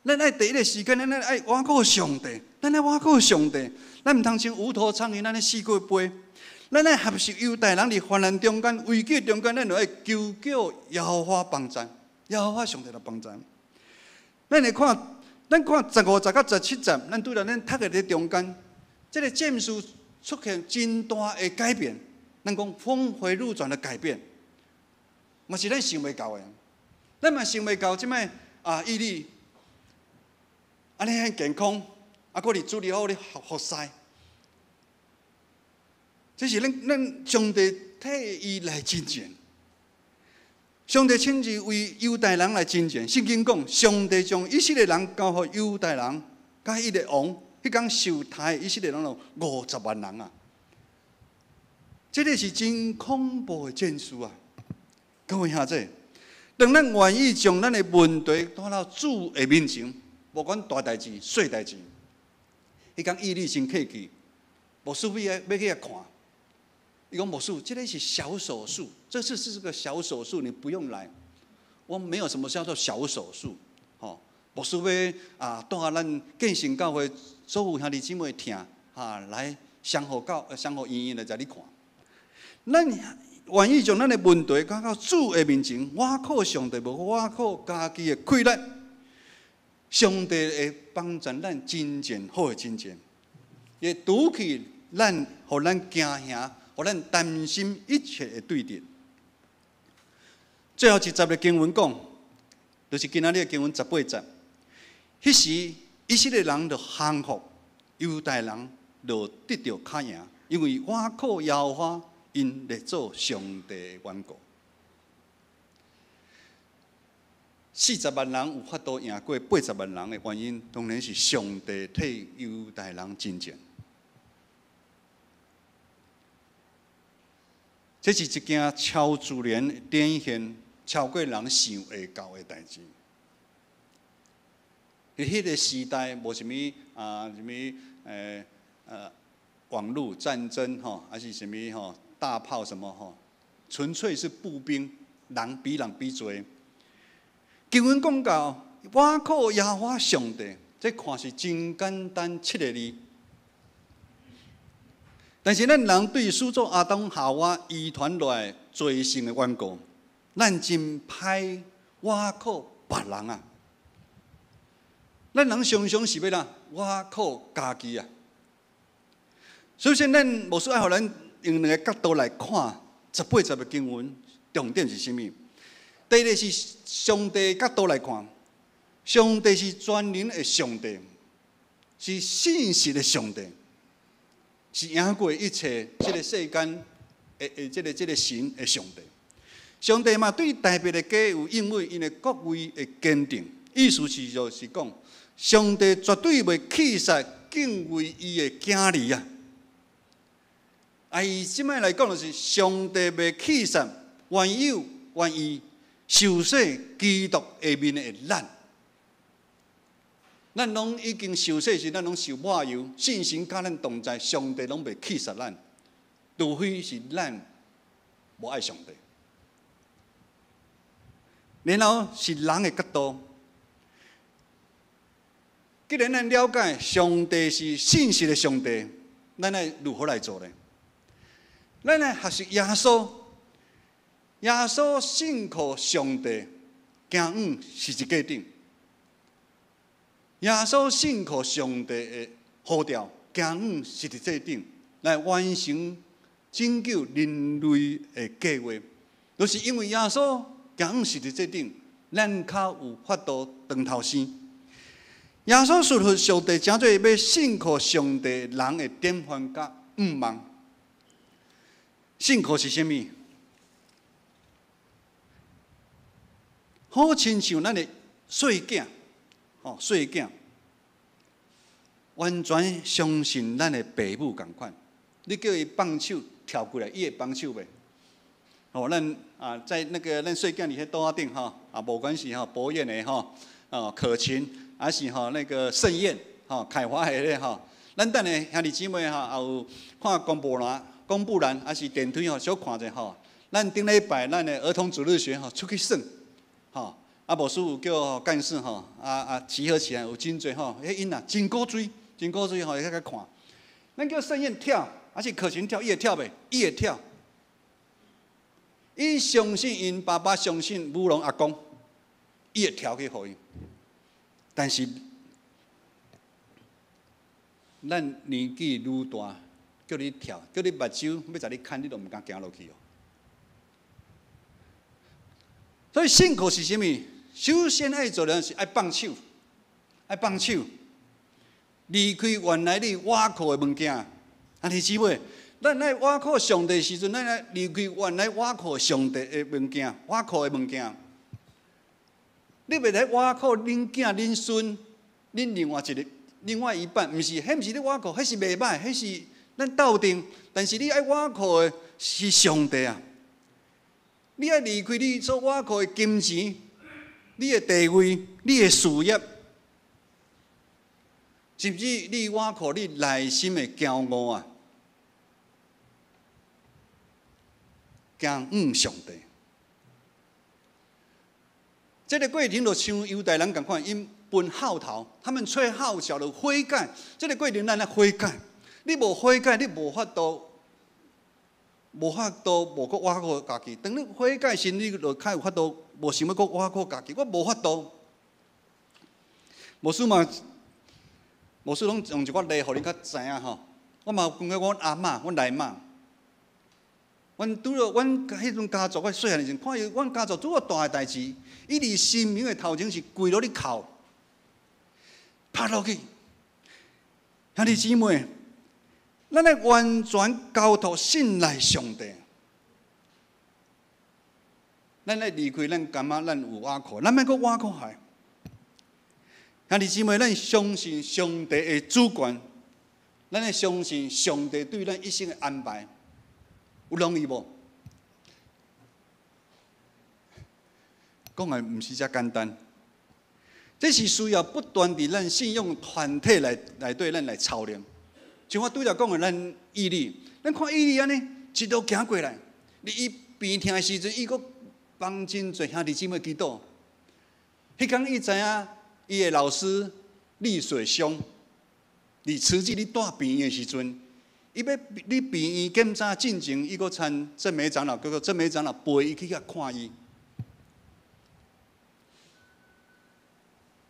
咱愛第一个時間，咱愛倚靠上帝。咱愛倚靠上帝，咱毋通像無頭蒼蠅按呢四處飛。咱愛學習猶太人佇患難中間、危機中間，咱就愛求叫耶和華幫助，耶和華上帝來幫助。咱來看，咱看15節佮17節，咱拄著咱讀的佇中間，這个戰事出現真大的改變。咱講峰迴路轉的改變，嘛是咱想袂到的。咱嘛想袂到，這擺啊，以利按呢遐健康，啊，閣佇主裡好咧服侍。這是咱咱上帝替伊來征戰，上帝親自為猶太人來征戰。聖經講，上帝將以色列人交予猶太人，佮彼个王，彼工受刣以色列人有50萬人啊！這个是真恐怖的戰事啊！各位兄弟，當咱願意將咱的問題帶到主的面前，無管大代誌、細代誌，彼工以利真客氣，牧師欲欲去遐看。伊講牧師，這个是小手術，這次是個小手術，你不用來。我沒有什麼叫做小手術，吼。牧師欲啊，帶咱建成教會所有兄弟姊妹疼，哈，來相互教、相互醫院來共你看。咱願意將咱的問題交到主的面前，倚靠上帝，無倚靠家己的氣力，上帝會幫助咱真正好的真正，會除去咱，予咱驚嚇。予咱擔心一切的對敵。最後一節的經文講，就是今仔日的經文18節。彼時以色列人就降服，猶太人就得著較贏，因為倚靠耶和華，𪜶列祖上帝的緣故。40萬人有法度贏過80萬人的原因，當然是上帝替猶太人征戰。這是一件超自然展現、超過人想會到的代誌。佇彼个時代，無啥物啊，啥物網路戰爭吼，還是啥物吼，大炮什麼吼，純粹是步兵，人比人比濟。經文講到，倚靠耶和華上帝，這看似真簡單七个字。但是咱人對始祖亞當夏娃遺傳落來罪性的緣故，咱真歹倚靠別人啊！咱人常常是欲怎倚靠家己啊！首先，咱牧師愛予咱用兩个角度來看18節的經文，重點是啥物？第一个是上帝角度來看，上帝是全能的上帝，是信實的上帝。是贏過一切這个世間的的這个這个神的上帝。上帝嘛對大衛的家有應許，𪜶的國位會堅定。意思是就是講，上帝絕對袂棄殺敬畏伊的囝兒啊！啊，伊這擺來講就是上帝袂棄殺原有願意受洗基督下面的咱。咱攏已經受洗時，咱攏受抹油，聖神佮咱同在，上帝攏袂棄殺咱，除非是咱無愛上帝。然後是人的角度，既然咱了解上帝是信實的上帝，咱愛如何來做呢？咱愛學習耶穌，耶穌信靠上帝，行往十字架頂。耶穌信靠上帝的呼召，行往十字架頂來完成拯救人類的計劃。就是因為耶穌行往十字架頂，咱較有法度轉頭生。耶穌順服上帝，成做欲信靠上帝人的典範佮向望。信靠是啥物？好親像咱的細囝。吼，細囝完全相信咱的爸母仝款，你叫伊放手跳過來，伊會放手袂？吼，咱啊，在那個咱細囝佇彼桌仔頂吼，啊，無管是吼博彥的吼，哦可晴，還是吼那個盛燕，吼凱華的咧吼，咱等下兄弟姊妹吼，也有看公布欄、公布欄，還是電梯吼，小看者吼。咱頂禮拜咱的兒童主日學吼出去耍，吼。啊，牧師有叫幹事吼，啊啊集合起來有真濟吼，彼𪜶啊真古錐。真古錐吼，會使看。咱叫盛燕跳，抑是可晴跳，伊會跳袂？伊會跳。伊相信𪜶爸爸，相信武龍阿公，伊會跳去予伊。但是咱年紀愈大，叫你跳，叫你目睭欲共你牽，你都毋敢行落去哦。所以信靠是啥物？首先愛做的是愛放手，愛放手，離開原來你倚靠的物件。兄弟姊妹，咱愛倚靠上帝時陣，咱愛離開原來倚靠上帝的物件，倚靠的物件。你袂使倚靠恁囝、恁孫、恁另外一個、另外一半，毋是，彼毋是你倚靠，彼是袂䆀，彼是咱鬥陣。但是你愛倚靠的是上帝啊！你愛離開你所倚靠的金錢、你的地位、你的事業，甚至你倚靠你內心的驕傲啊，行向上帝。這个過程就像猶太人仝款，𪜶噴號頭，他們吹號角就悔改。這个過程咱愛悔改，你無悔改，你無法度，無法度無閣倚靠家己。當你悔改時，你就較有法度，無想欲閣倚靠家己。我無法度。牧師嘛，牧師攏用一寡例，予恁較知影吼。我嘛有講過阮阿嬤，阮內媽。阮拄著阮彼陣家族，我細漢時陣看伊，阮家族拄著大个代誌，伊佇神明的頭前是跪落咧哭，拍落去。兄弟姊妹，咱愛完全交託信賴上帝。咱愛離開咱感覺咱有倚靠，咱莫閣倚靠彼。兄弟姊妹，咱相信上帝的主權，咱愛相信上帝對咱一生的安排。有容易無？講的毋是遮簡單，這是需要不斷佇咱信仰團體內內底，咱來操練。像我拄才講的，咱毅力，咱看毅力按呢一路行過來，佇伊病疼的時陣，伊閣幫真濟兄弟姊妹祈禱。彼工伊知影，伊的老師李水松，佇慈濟咧蹛病院的時陣。伊欲佇病院檢查進前，伊閣參正美長老，叫做正美長老陪伊去遐看伊。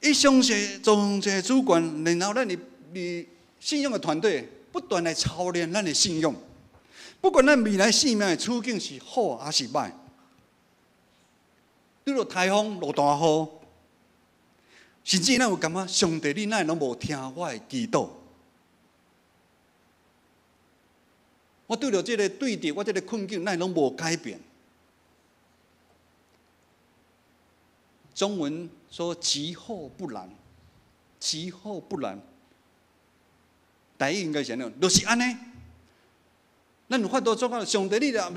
伊相信從這個主權，然後咱佇佇信仰的團隊不斷來操練咱的信仰。不管咱未來生命的處境是好抑是䆀，拄著颱風落大雨，甚至咱有感覺上帝你哪會攏無聽我的祈禱？我對著這个對敵，我這个困境，哪會攏無改變？中文說其後不然，其後不然。台語應該是按怎？就是按呢。咱有法度做到上帝，你若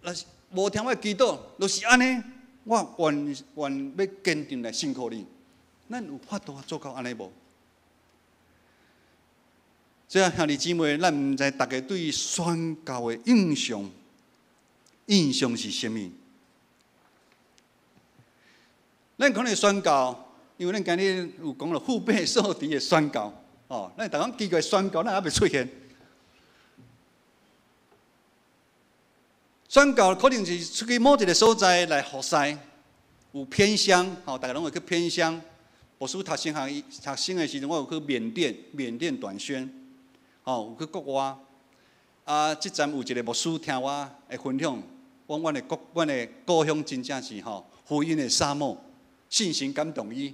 若是無聽我祈禱，就是按呢。我願願欲堅定來信靠你。咱有法度做到按呢無？這兄弟姊妹，咱毋知逐家對宣教的印象，印象是啥物？咱可能宣教，因為咱今日有講了腹背受敵的宣教，哦，咱逐工奇怪宣教，咱猶未出現。宣教可能是出去某一个所在來服侍，有偏鄉，吼，逐家攏會去偏鄉。牧師讀神學，讀神的時陣，我有去緬甸，緬甸短宣，吼，有去國外。啊，這陣有一個牧師聽我的分享，講阮的國，阮的故鄉真正是吼福音的沙漠，信心感動伊。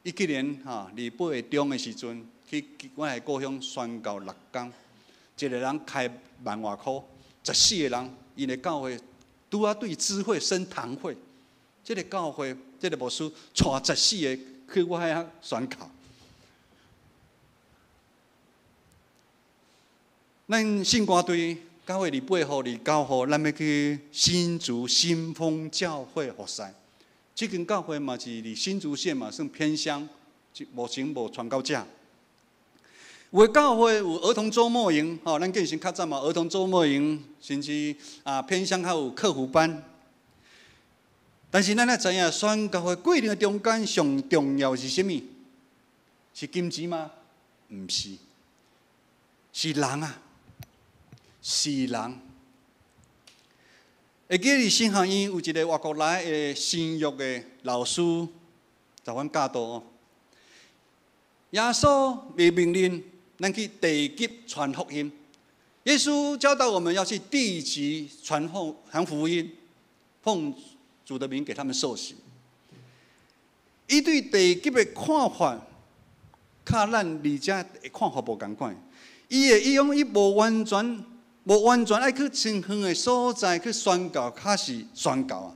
伊竟然吼，佇8月中的時陣去阮的故鄉宣教6工，一個人開萬外箍，14個人。𪜶的教會拄仔對支會升堂會，這个教會，這个牧師帶14個去我遐宣教。咱信歌隊9月28號、29號，咱欲去新竹新豐教會服侍。這間教會嘛是佇新竹縣嘛，算偏鄉，目前無傳教者。有的教會有兒童週末營，吼，咱建成較早嘛，兒童週末營，甚至啊偏鄉較有課輔班。但是咱愛知影，宣教的過程中間上重要是啥物？是金錢嗎？毋毋是，是人啊，是人。會記佇神學院有一个外國來的新約的老師，在阮教導哦。耶穌未命令咱去地極傳福音。耶穌教導我們要去地極傳福音，奉主的名給他們受洗。伊對地極的看法，佮咱佇遮的看法無仝款。伊會伊講伊無完全愛去真遠的所在去宣教，較是宣教啊。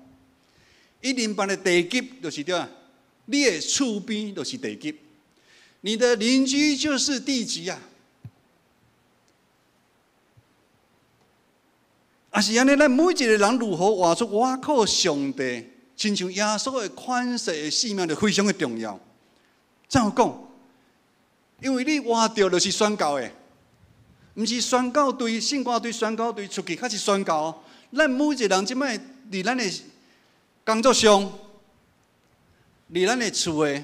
伊明白的地極就是對啊，你的厝邊就是地極，你的鄰居就是地極啊。啊是按呢，咱每一個人如何活出倚靠上帝，親像耶穌的款式的生命，就非常的重要。怎樣講？因為你活著就是宣教的，毋是宣教隊、聖歌隊、宣教隊出去，較是宣教。咱每一個人這擺佇咱的工作上，佇咱的厝的，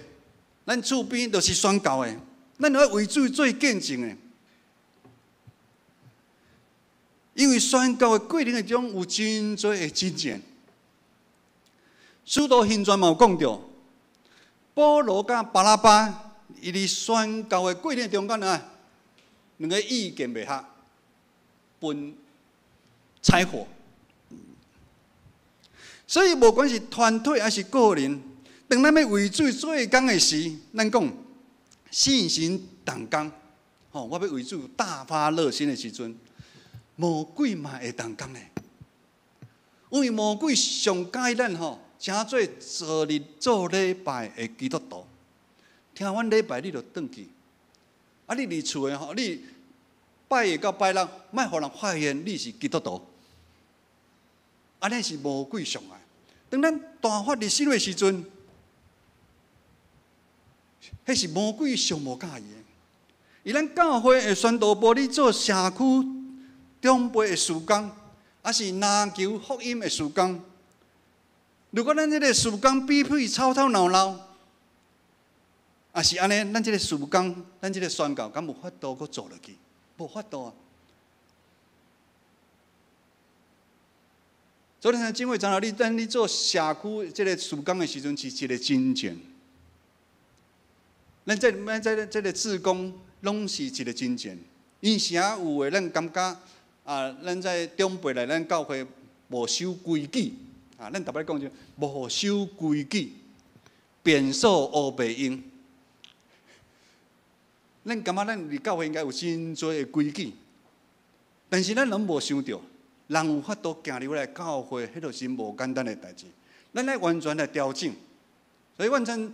咱厝邊就是宣教的，咱愛為主做見證的。因為宣教的過程中有真濟的真正。使徒行傳嘛有講著，保羅佮巴拿巴，伊佇宣教的過程中間啊，兩个意見袂合，分柴火。所以，無管是團體抑是個人，當咱欲為主做工的時，咱講信心動工，吼，我欲為主大發熱心的時陣，魔鬼嘛會動工的，因為魔鬼上喜歡咱吼，成做做日做禮拜的基督徒，聽完禮拜你就轉去，啊，你佇厝的吼，你拜一到拜六，莫予人發現你是基督徒，按呢是魔鬼上愛。當咱大發熱心的時陣，彼是魔鬼上無佮意的。伊咱教會的宣道部，你做社區長輩的事工，抑是籃球福音的事工。如果咱這个事工比彼吵吵鬧鬧，也是按呢，咱這个事工，咱這个宣教，敢有法度閣做落去？無法度啊！所以，姊妹，長老，你當你做社區這个事工的時陣，是一个真正。咱這個志工，攏是一个真正。因啥有的，咱感覺啊，咱在長輩來咱教會無守規矩啊，咱逐擺講就無守規矩，變數烏白用。咱感覺咱佇教會應該有真濟的規矩，但是咱攏無想著，人有法度行入來教會，彼就是無簡單的代誌。咱愛完全來調整，所以完全，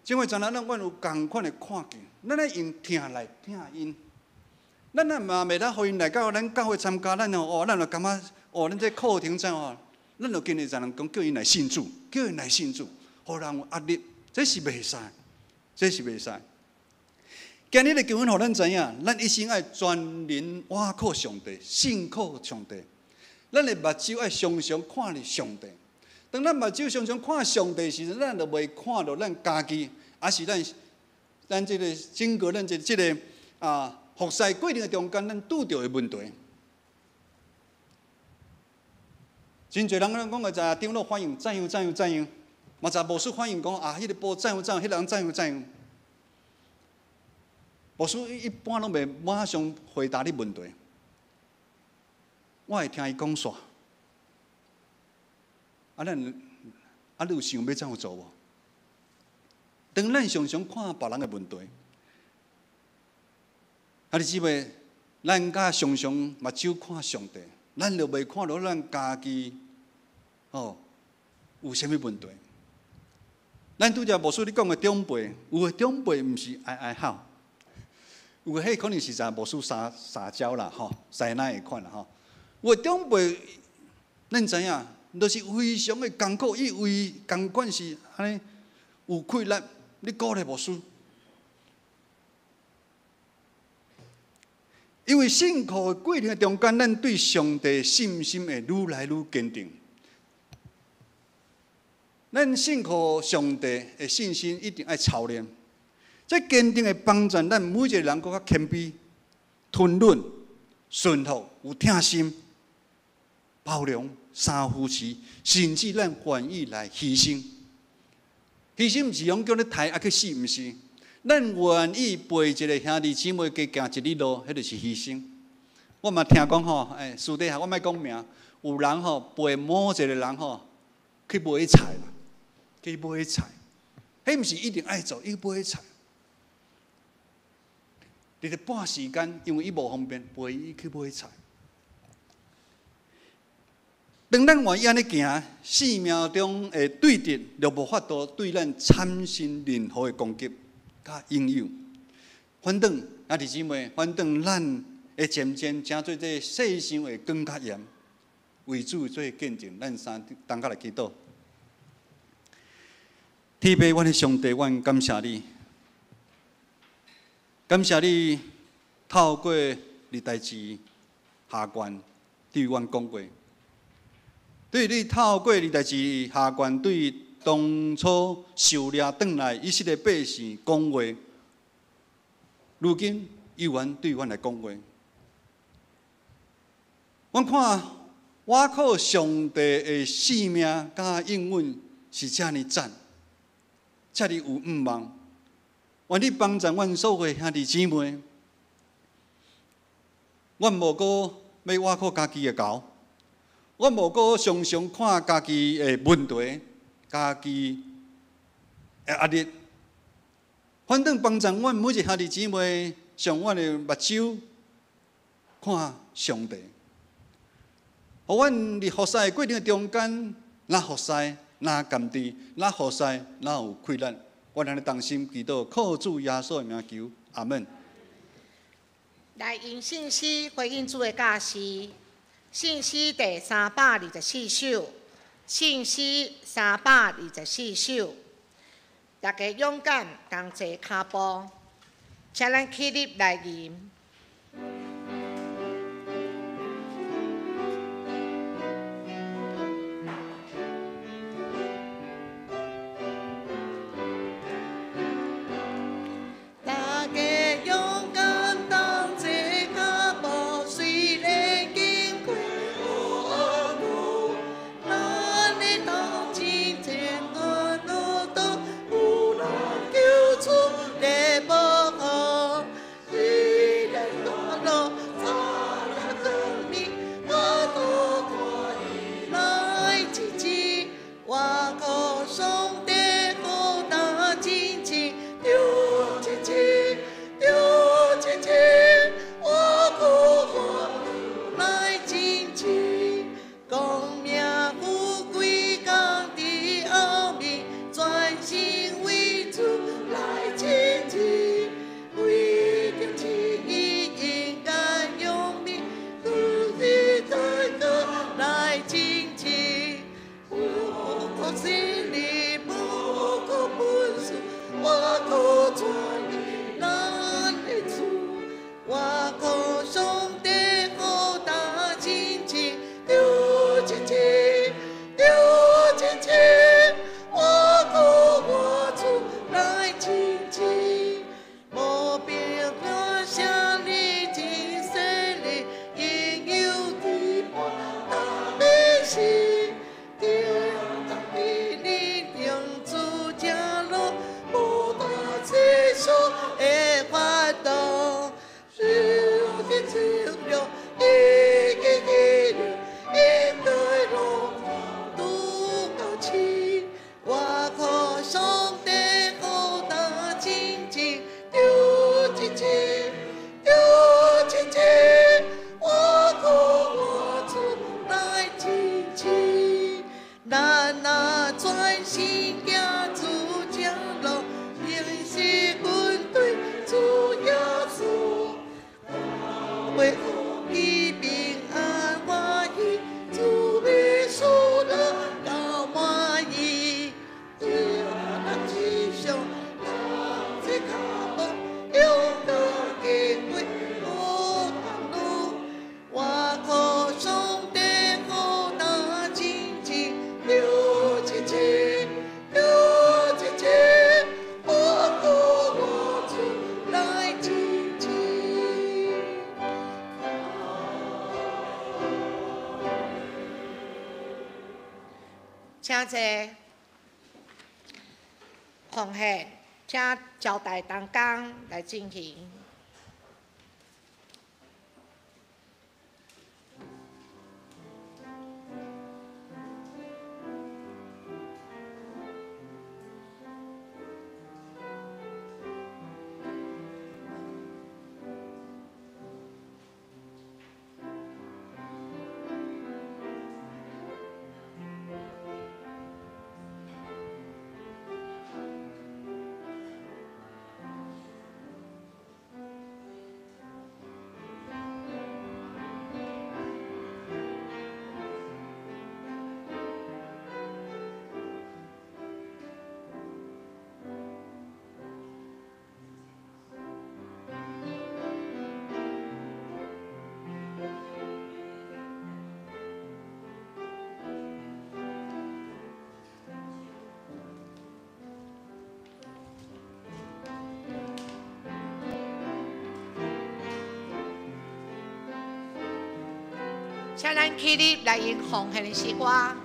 這位長老，咱阮有仝款的看見，咱愛用疼來疼𪜶。咱若嘛袂當予𪜶來到咱教會參加，咱哦，咱就感覺哦，咱這課程怎哦，咱就今日才能講叫𪜶來信主，叫𪜶來信主，予人有壓力，這是袂使，這是袂使。今日的經文予咱知影，咱一生愛專人倚靠上帝，信靠上帝。咱的目睭愛常常看著上帝。當咱目睭常常看上帝時陣，咱就袂看著咱家己，抑是咱這个整個咱這个啊服侍過程的中間，咱拄著的問題。真濟人攏講個在長老反應怎樣怎樣怎樣，嘛在牧師反應講啊，彼个波怎樣怎樣，彼个人怎樣怎樣。牧師一般攏袂馬上回答你問題，我會聽伊講煞。啊，咱啊，你有想欲怎樣做無？當咱常常看別人的問題，啊，你姊妹，咱敢常常目睭看上帝，咱就袂看著咱家己，吼，有啥物問題？咱拄才牧師你講的長輩，有的長輩毋是哀哀吼，有的彼可能是在牧師撒嬌啦，吼，師奶的款啦，吼。有的長輩，咱知影，就是非常的艱苦，伊為仝款是按呢有氣力，你鼓勵牧師。因為信靠的過程中間，咱對上帝信心會愈來愈堅定。咱信靠上帝的信心一定愛操練。這這堅定會幫助咱每一個人閣較謙卑、吞忍、順服、有疼心、包容、相扶持，甚至咱願意來犧牲。犧牲毋是講叫你刣啊去死，毋是。咱願意陪一個兄弟姊妹加行一里路，彼就是犧牲。我嘛聽講吼，私底下我莫講名，有人吼陪某一個人吼去買菜啦，去買菜，彼毋是一定愛做，伊買菜。佇咧半時間，因為伊無方便，陪伊去買菜。當咱願意按呢行，生命中的對敵就無法度對咱產生任何的攻擊佮影響。反轉，兄弟姊妹，反轉咱會漸漸成做這世上的光佮鹽，為主做見證。咱三同佮來祈禱。天父，阮的上帝，阮感謝你，感謝你透過歷代志下卷對阮講話，對你透過歷代志下卷對當初受掠轉來以色列百姓講話，如今猶原對阮來講話。阮看倚靠上帝的生命佮應允是遮爾讚，遮爾有向望。願你幫助阮所有兄弟姊妹，阮無閣欲倚靠家己的猴，阮無閣常常看家己的問題、家己的壓力。反轉幫助阮每一個兄弟姊妹，上阮的目睭看上帝，予阮佇服侍的過程中間，若服侍，若甘甜，若服侍，若有氣力。阮按呢同心祈禱，靠主耶穌的名求，阿門。來用聖詩回應主的教示，聖詩第324首，聖詩324首，大家勇敢同齊跤步，請咱起立來吟。大家勇敢同齊跤步，雖然經過黑路，咱的頭前前安路途，有人救主的保護，雖然大路走了光明，我都看伊來支持，我靠上帝好大真情，著支持，著支持，我靠我來支持，光明富貴藏佇後面，專心為主來前進，為著旨意應該用命，努力在歌來前進。無靠勢力，無靠本事，我靠專一咱的主，我靠上帝好大真情，著支持，著支持，我靠我主來前進。無必感謝你真細膩，應有的伴大美事。定當比你定主正路，無大世俗的法度，只有的自由，一一一流，應該攏拄到齊。我靠上帝好大真情，著支持，著支持，我靠我主來支持。咱若專心行主正路，仍是跟隨主耶穌，會予伊平安歡喜，主的喜樂到滿意。對咱志向，同齊跤步，勇敢經過黑暗路，我靠上帝好大真情，著支持，著支持，我靠我主請坐。奉獻，請招待同工來進行。請咱起立來用奉獻的詩歌。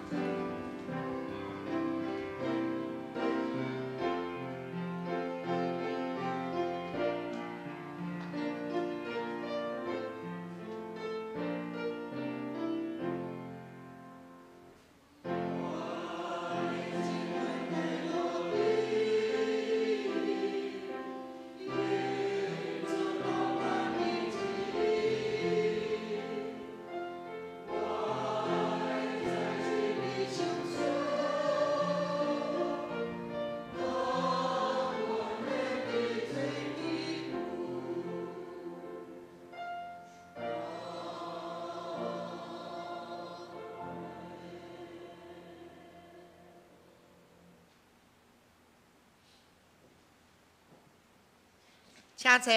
請坐。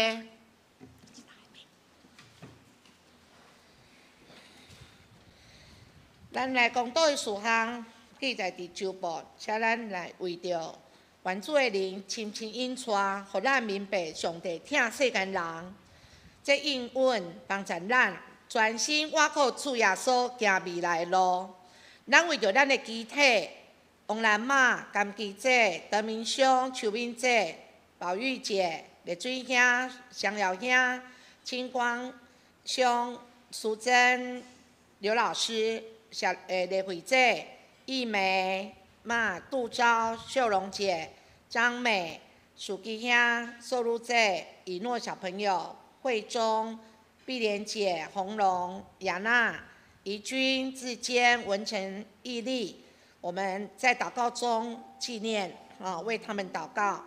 咱來講道的事項記載佇周報，請咱來為著願主的靈深深引帶，予咱明白上帝疼世間人，這應允幫助咱專心倚靠主耶穌行未來的路。咱為著咱的肢體，王蘭媽、甘基姐、德明兄、邱敏姐、寶玉姐、麗水兄、香瑤兄、清光兄、淑珍、劉老師、小麗慧姐、易梅、馬杜昭、秀榮姐、張美、淑基兄、素露姐、以諾小朋友、慧中、碧蓮姐、紅龍、雅娜、怡君、志堅、文成、毅力，我們在禱告中紀念啊，為他們禱告。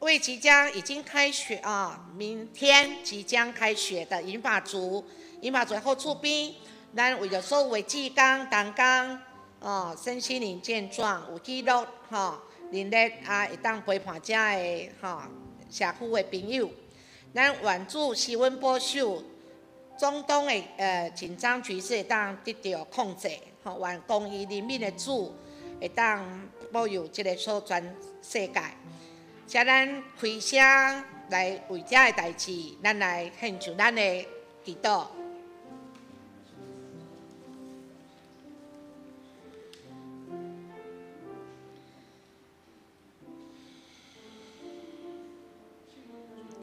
為即將已經開學啊，明天即將開學的銀髮族，銀髮族後厝邊，咱為著所有的志工、同工，哦，身心靈健壯，有記錄吼，能力啊，會當陪伴遮的吼社區的朋友。咱願主施恩保守，中東的緊張局勢會當得到控制，吼，願公義憐憫的主會當保佑這個所全世界。請咱開聲來為這个代誌，咱來獻上咱的祈禱。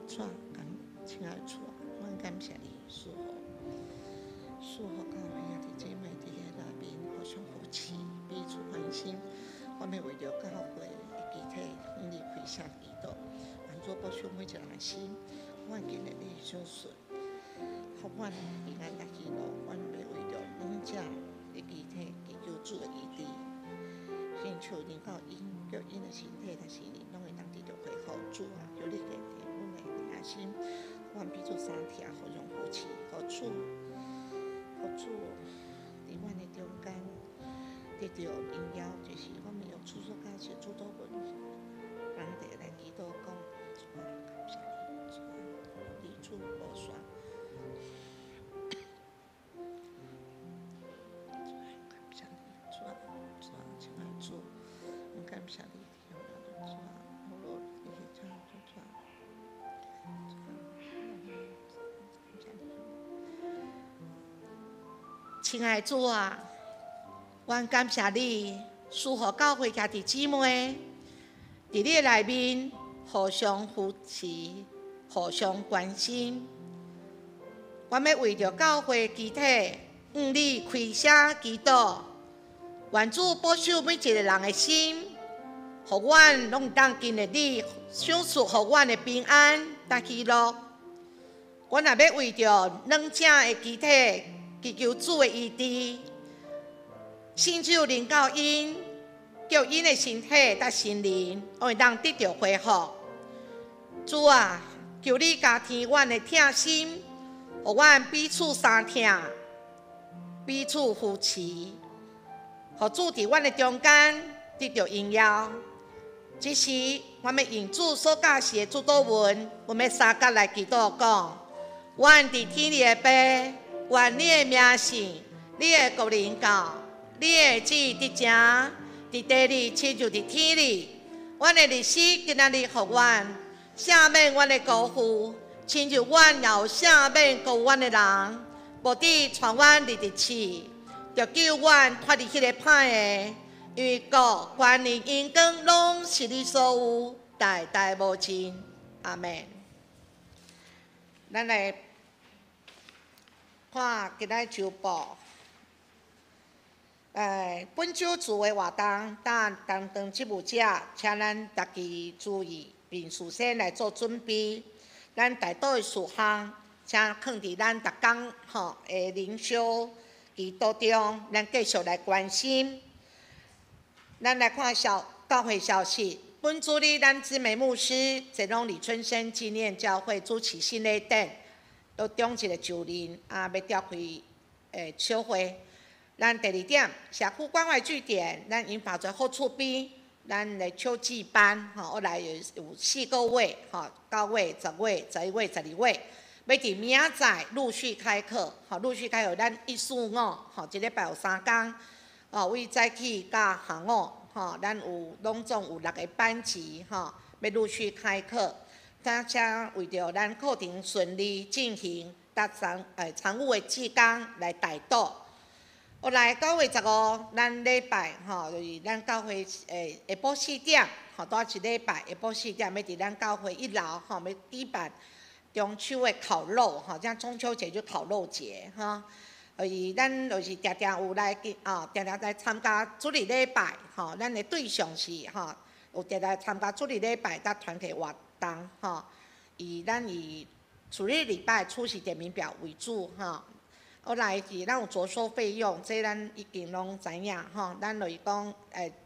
主啊，親愛的主啊，阮感謝你賜福，賜福教會兄弟姊妹佇咧內面互相扶持，彼此關心。我們為著教會的肢體，向你開聲祈禱，願主保守每一個人的心，阮今日你的相信，予阮平安甲喜樂。阮欲為著阮遮的肢體祈求主的醫治，親像能夠𪜶叫𪜶的身體甲心靈攏會當得著恢復。主啊，求你加添阮的愛心，阮彼此相疼，互相扶持，予主，予主佇阮的中間得著榮耀，就是我們用主所教授主禱文，人哋來祈禱講，主啊，感謝你，主啊，你主無煞。主啊，感謝你，主啊，主啊，親愛的主，我感謝你，主啊，無論你是怎樣，主啊，主啊，感謝你。親愛的主啊，阮感謝你，赐予教会兄弟姊妹，伫你的内面互相扶持、互相关心。我欲为著教会肢体向你开声祈祷，愿主保守每一个人的心，予阮拢会当经历你赏赐予阮的平安佮喜乐。阮也欲为著软者的肢体祈求主的医治，圣手临到𪜶，叫𪜶的身体佮心灵拢会当得著恢复。主啊，求你加添阮的疼心，予阮彼此相疼，彼此扶持，予主伫阮的中间得著荣耀。这时，我欲用主所教示的主祷文，阮欲相佮来祈祷讲：阮伫天里的父，愿你的名圣，你的国临到，你的旨意得成，伫地里亲像伫天里。阮的日食今仔日予阮，赦免阮的过负，亲像阮也有赦免过阮的人，无得带阮入伫试，著救阮脫離彼个歹的。因為國、權力、榮光，攏是你所有，代代無盡。阿們。咱來看今仔週報。本週聚會活動，擔當職務者，請咱逐家注意，並事先來做準備。咱代禱的事項，請囥佇咱逐工吼的靈修祈禱中，咱繼續來關心。咱來看小教會消息。本主日，咱姊妹牧師濟攏李春生紀念教會主持聖禮典，都中一个就任，啊，欲召開小會。咱第二點，社區關懷據點，咱銀髮族好厝邊，咱的秋季班，吼，來有四個月，吼，9月、10月、11月、12月，欲佇明仔載陸續開課，吼，陸續開課，咱一四五，吼，一禮拜有三工。哦，為早起到下午，吼，咱有攏總有六個班級，吼，欲陸續開課。請請為著咱課程順利進行，佮常務的志工來代禱。後來9月15，咱禮拜吼，就是咱教會下晡四點，吼，拄仔一禮拜下晡四點，欲佇咱教會一樓，吼，欲舉辦中秋的烤肉，吼，這中秋節就烤肉節，吼。就是咱就是定定有來哦，定定來參加主日禮拜，吼，咱的對象是吼，有定定參加主日禮拜佮團體活動，吼。以咱以主日禮拜出席點名表為主，吼。後來是咱有酌收費用，這咱已經攏知影，吼。咱就是講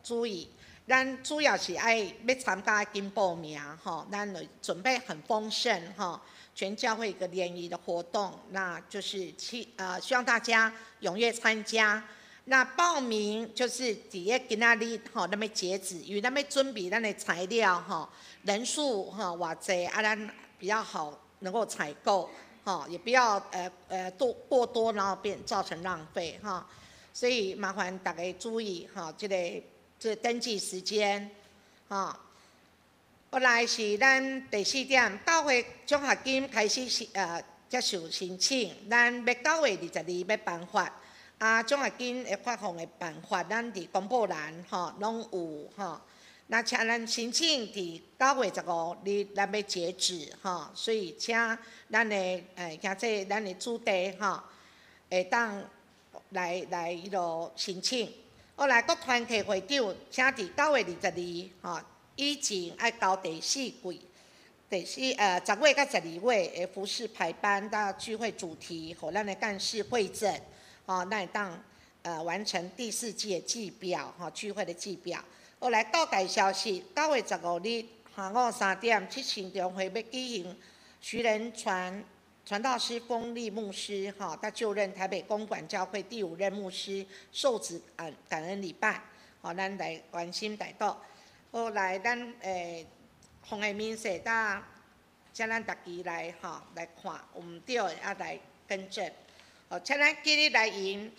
注意，咱主要是愛欲參加緊報名，吼。咱就準備很豐盛，吼。全教會一個聯誼的活動，那就是希望大家踴躍參加。那報名就是佇咧今仔日吼，咱欲截止，因為咱欲準備咱的材料吼，人數吼偌濟啊，咱比較好能夠採購，吼，也不要多過多，然後變造成浪費哈。所以麻煩大家注意吼，這個登記時間，吼。後來是咱第四點，教會獎學金開始是接受申請，咱欲9月22日欲頒發，啊獎學金的發放的辦法，咱佇公布欄吼攏有吼。那請咱申請佇9月15日，咱欲截止吼，所以請咱的兄弟咱的子弟吼，會當來彼落申請。後來閣團契會長，請佇9月22吼以前愛交第四季、第四10月佮12月的服事排班佮聚會主題，予咱的幹事彙整，吼，咱會當完成第四季的季表，吼，聚會的季表。後來告解消息，9月15日下午3點，七星中會欲舉行徐仁傳傳道師豐利牧師，吼，他就任台北公館教會第五任牧師受職感恩禮拜，吼，咱來關心代禱。後來咱奉獻明細搭，請咱逐家來吼來看，有毋對的啊來更正。好，請咱起立來吟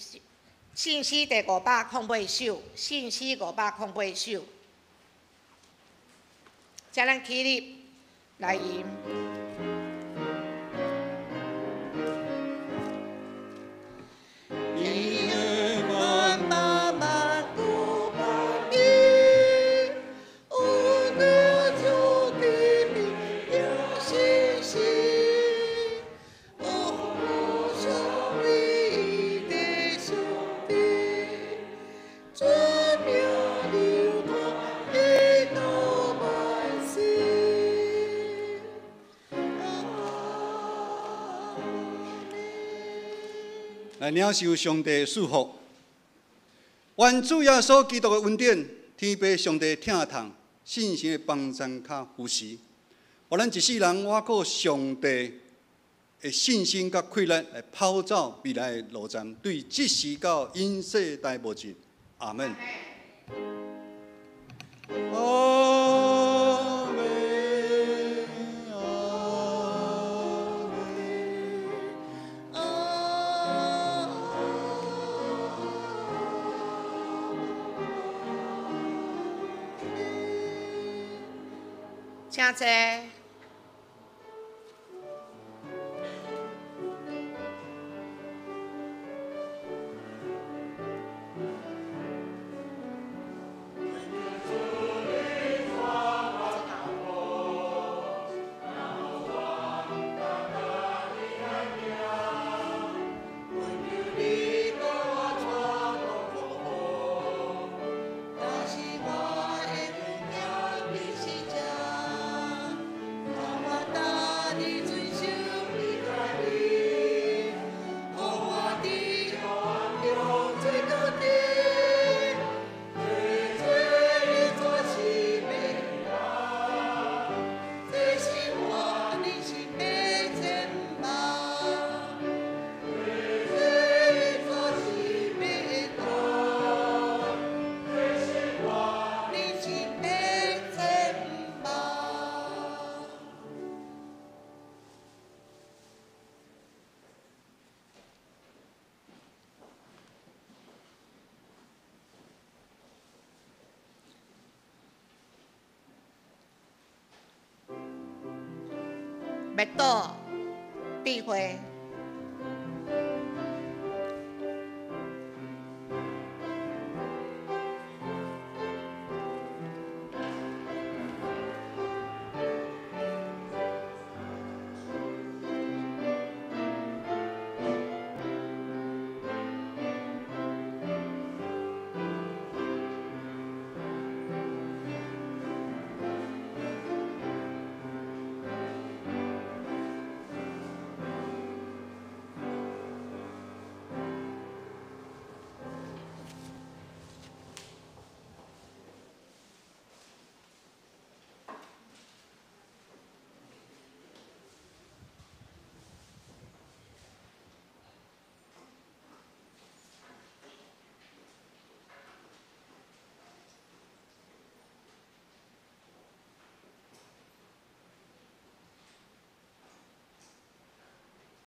信詩第508首，信詩508首。請咱起立來吟。伊的萬百萬古萬。來領受上帝的祝福。願主耶穌基督的恩典，天父上帝疼痛，聖神的幫贊佮扶持，予咱一世人倚靠上帝的信心佮氣力來跑走未來的路程，對這時到永世代無盡。阿門。阿門。阿門。請坐。滅度智慧。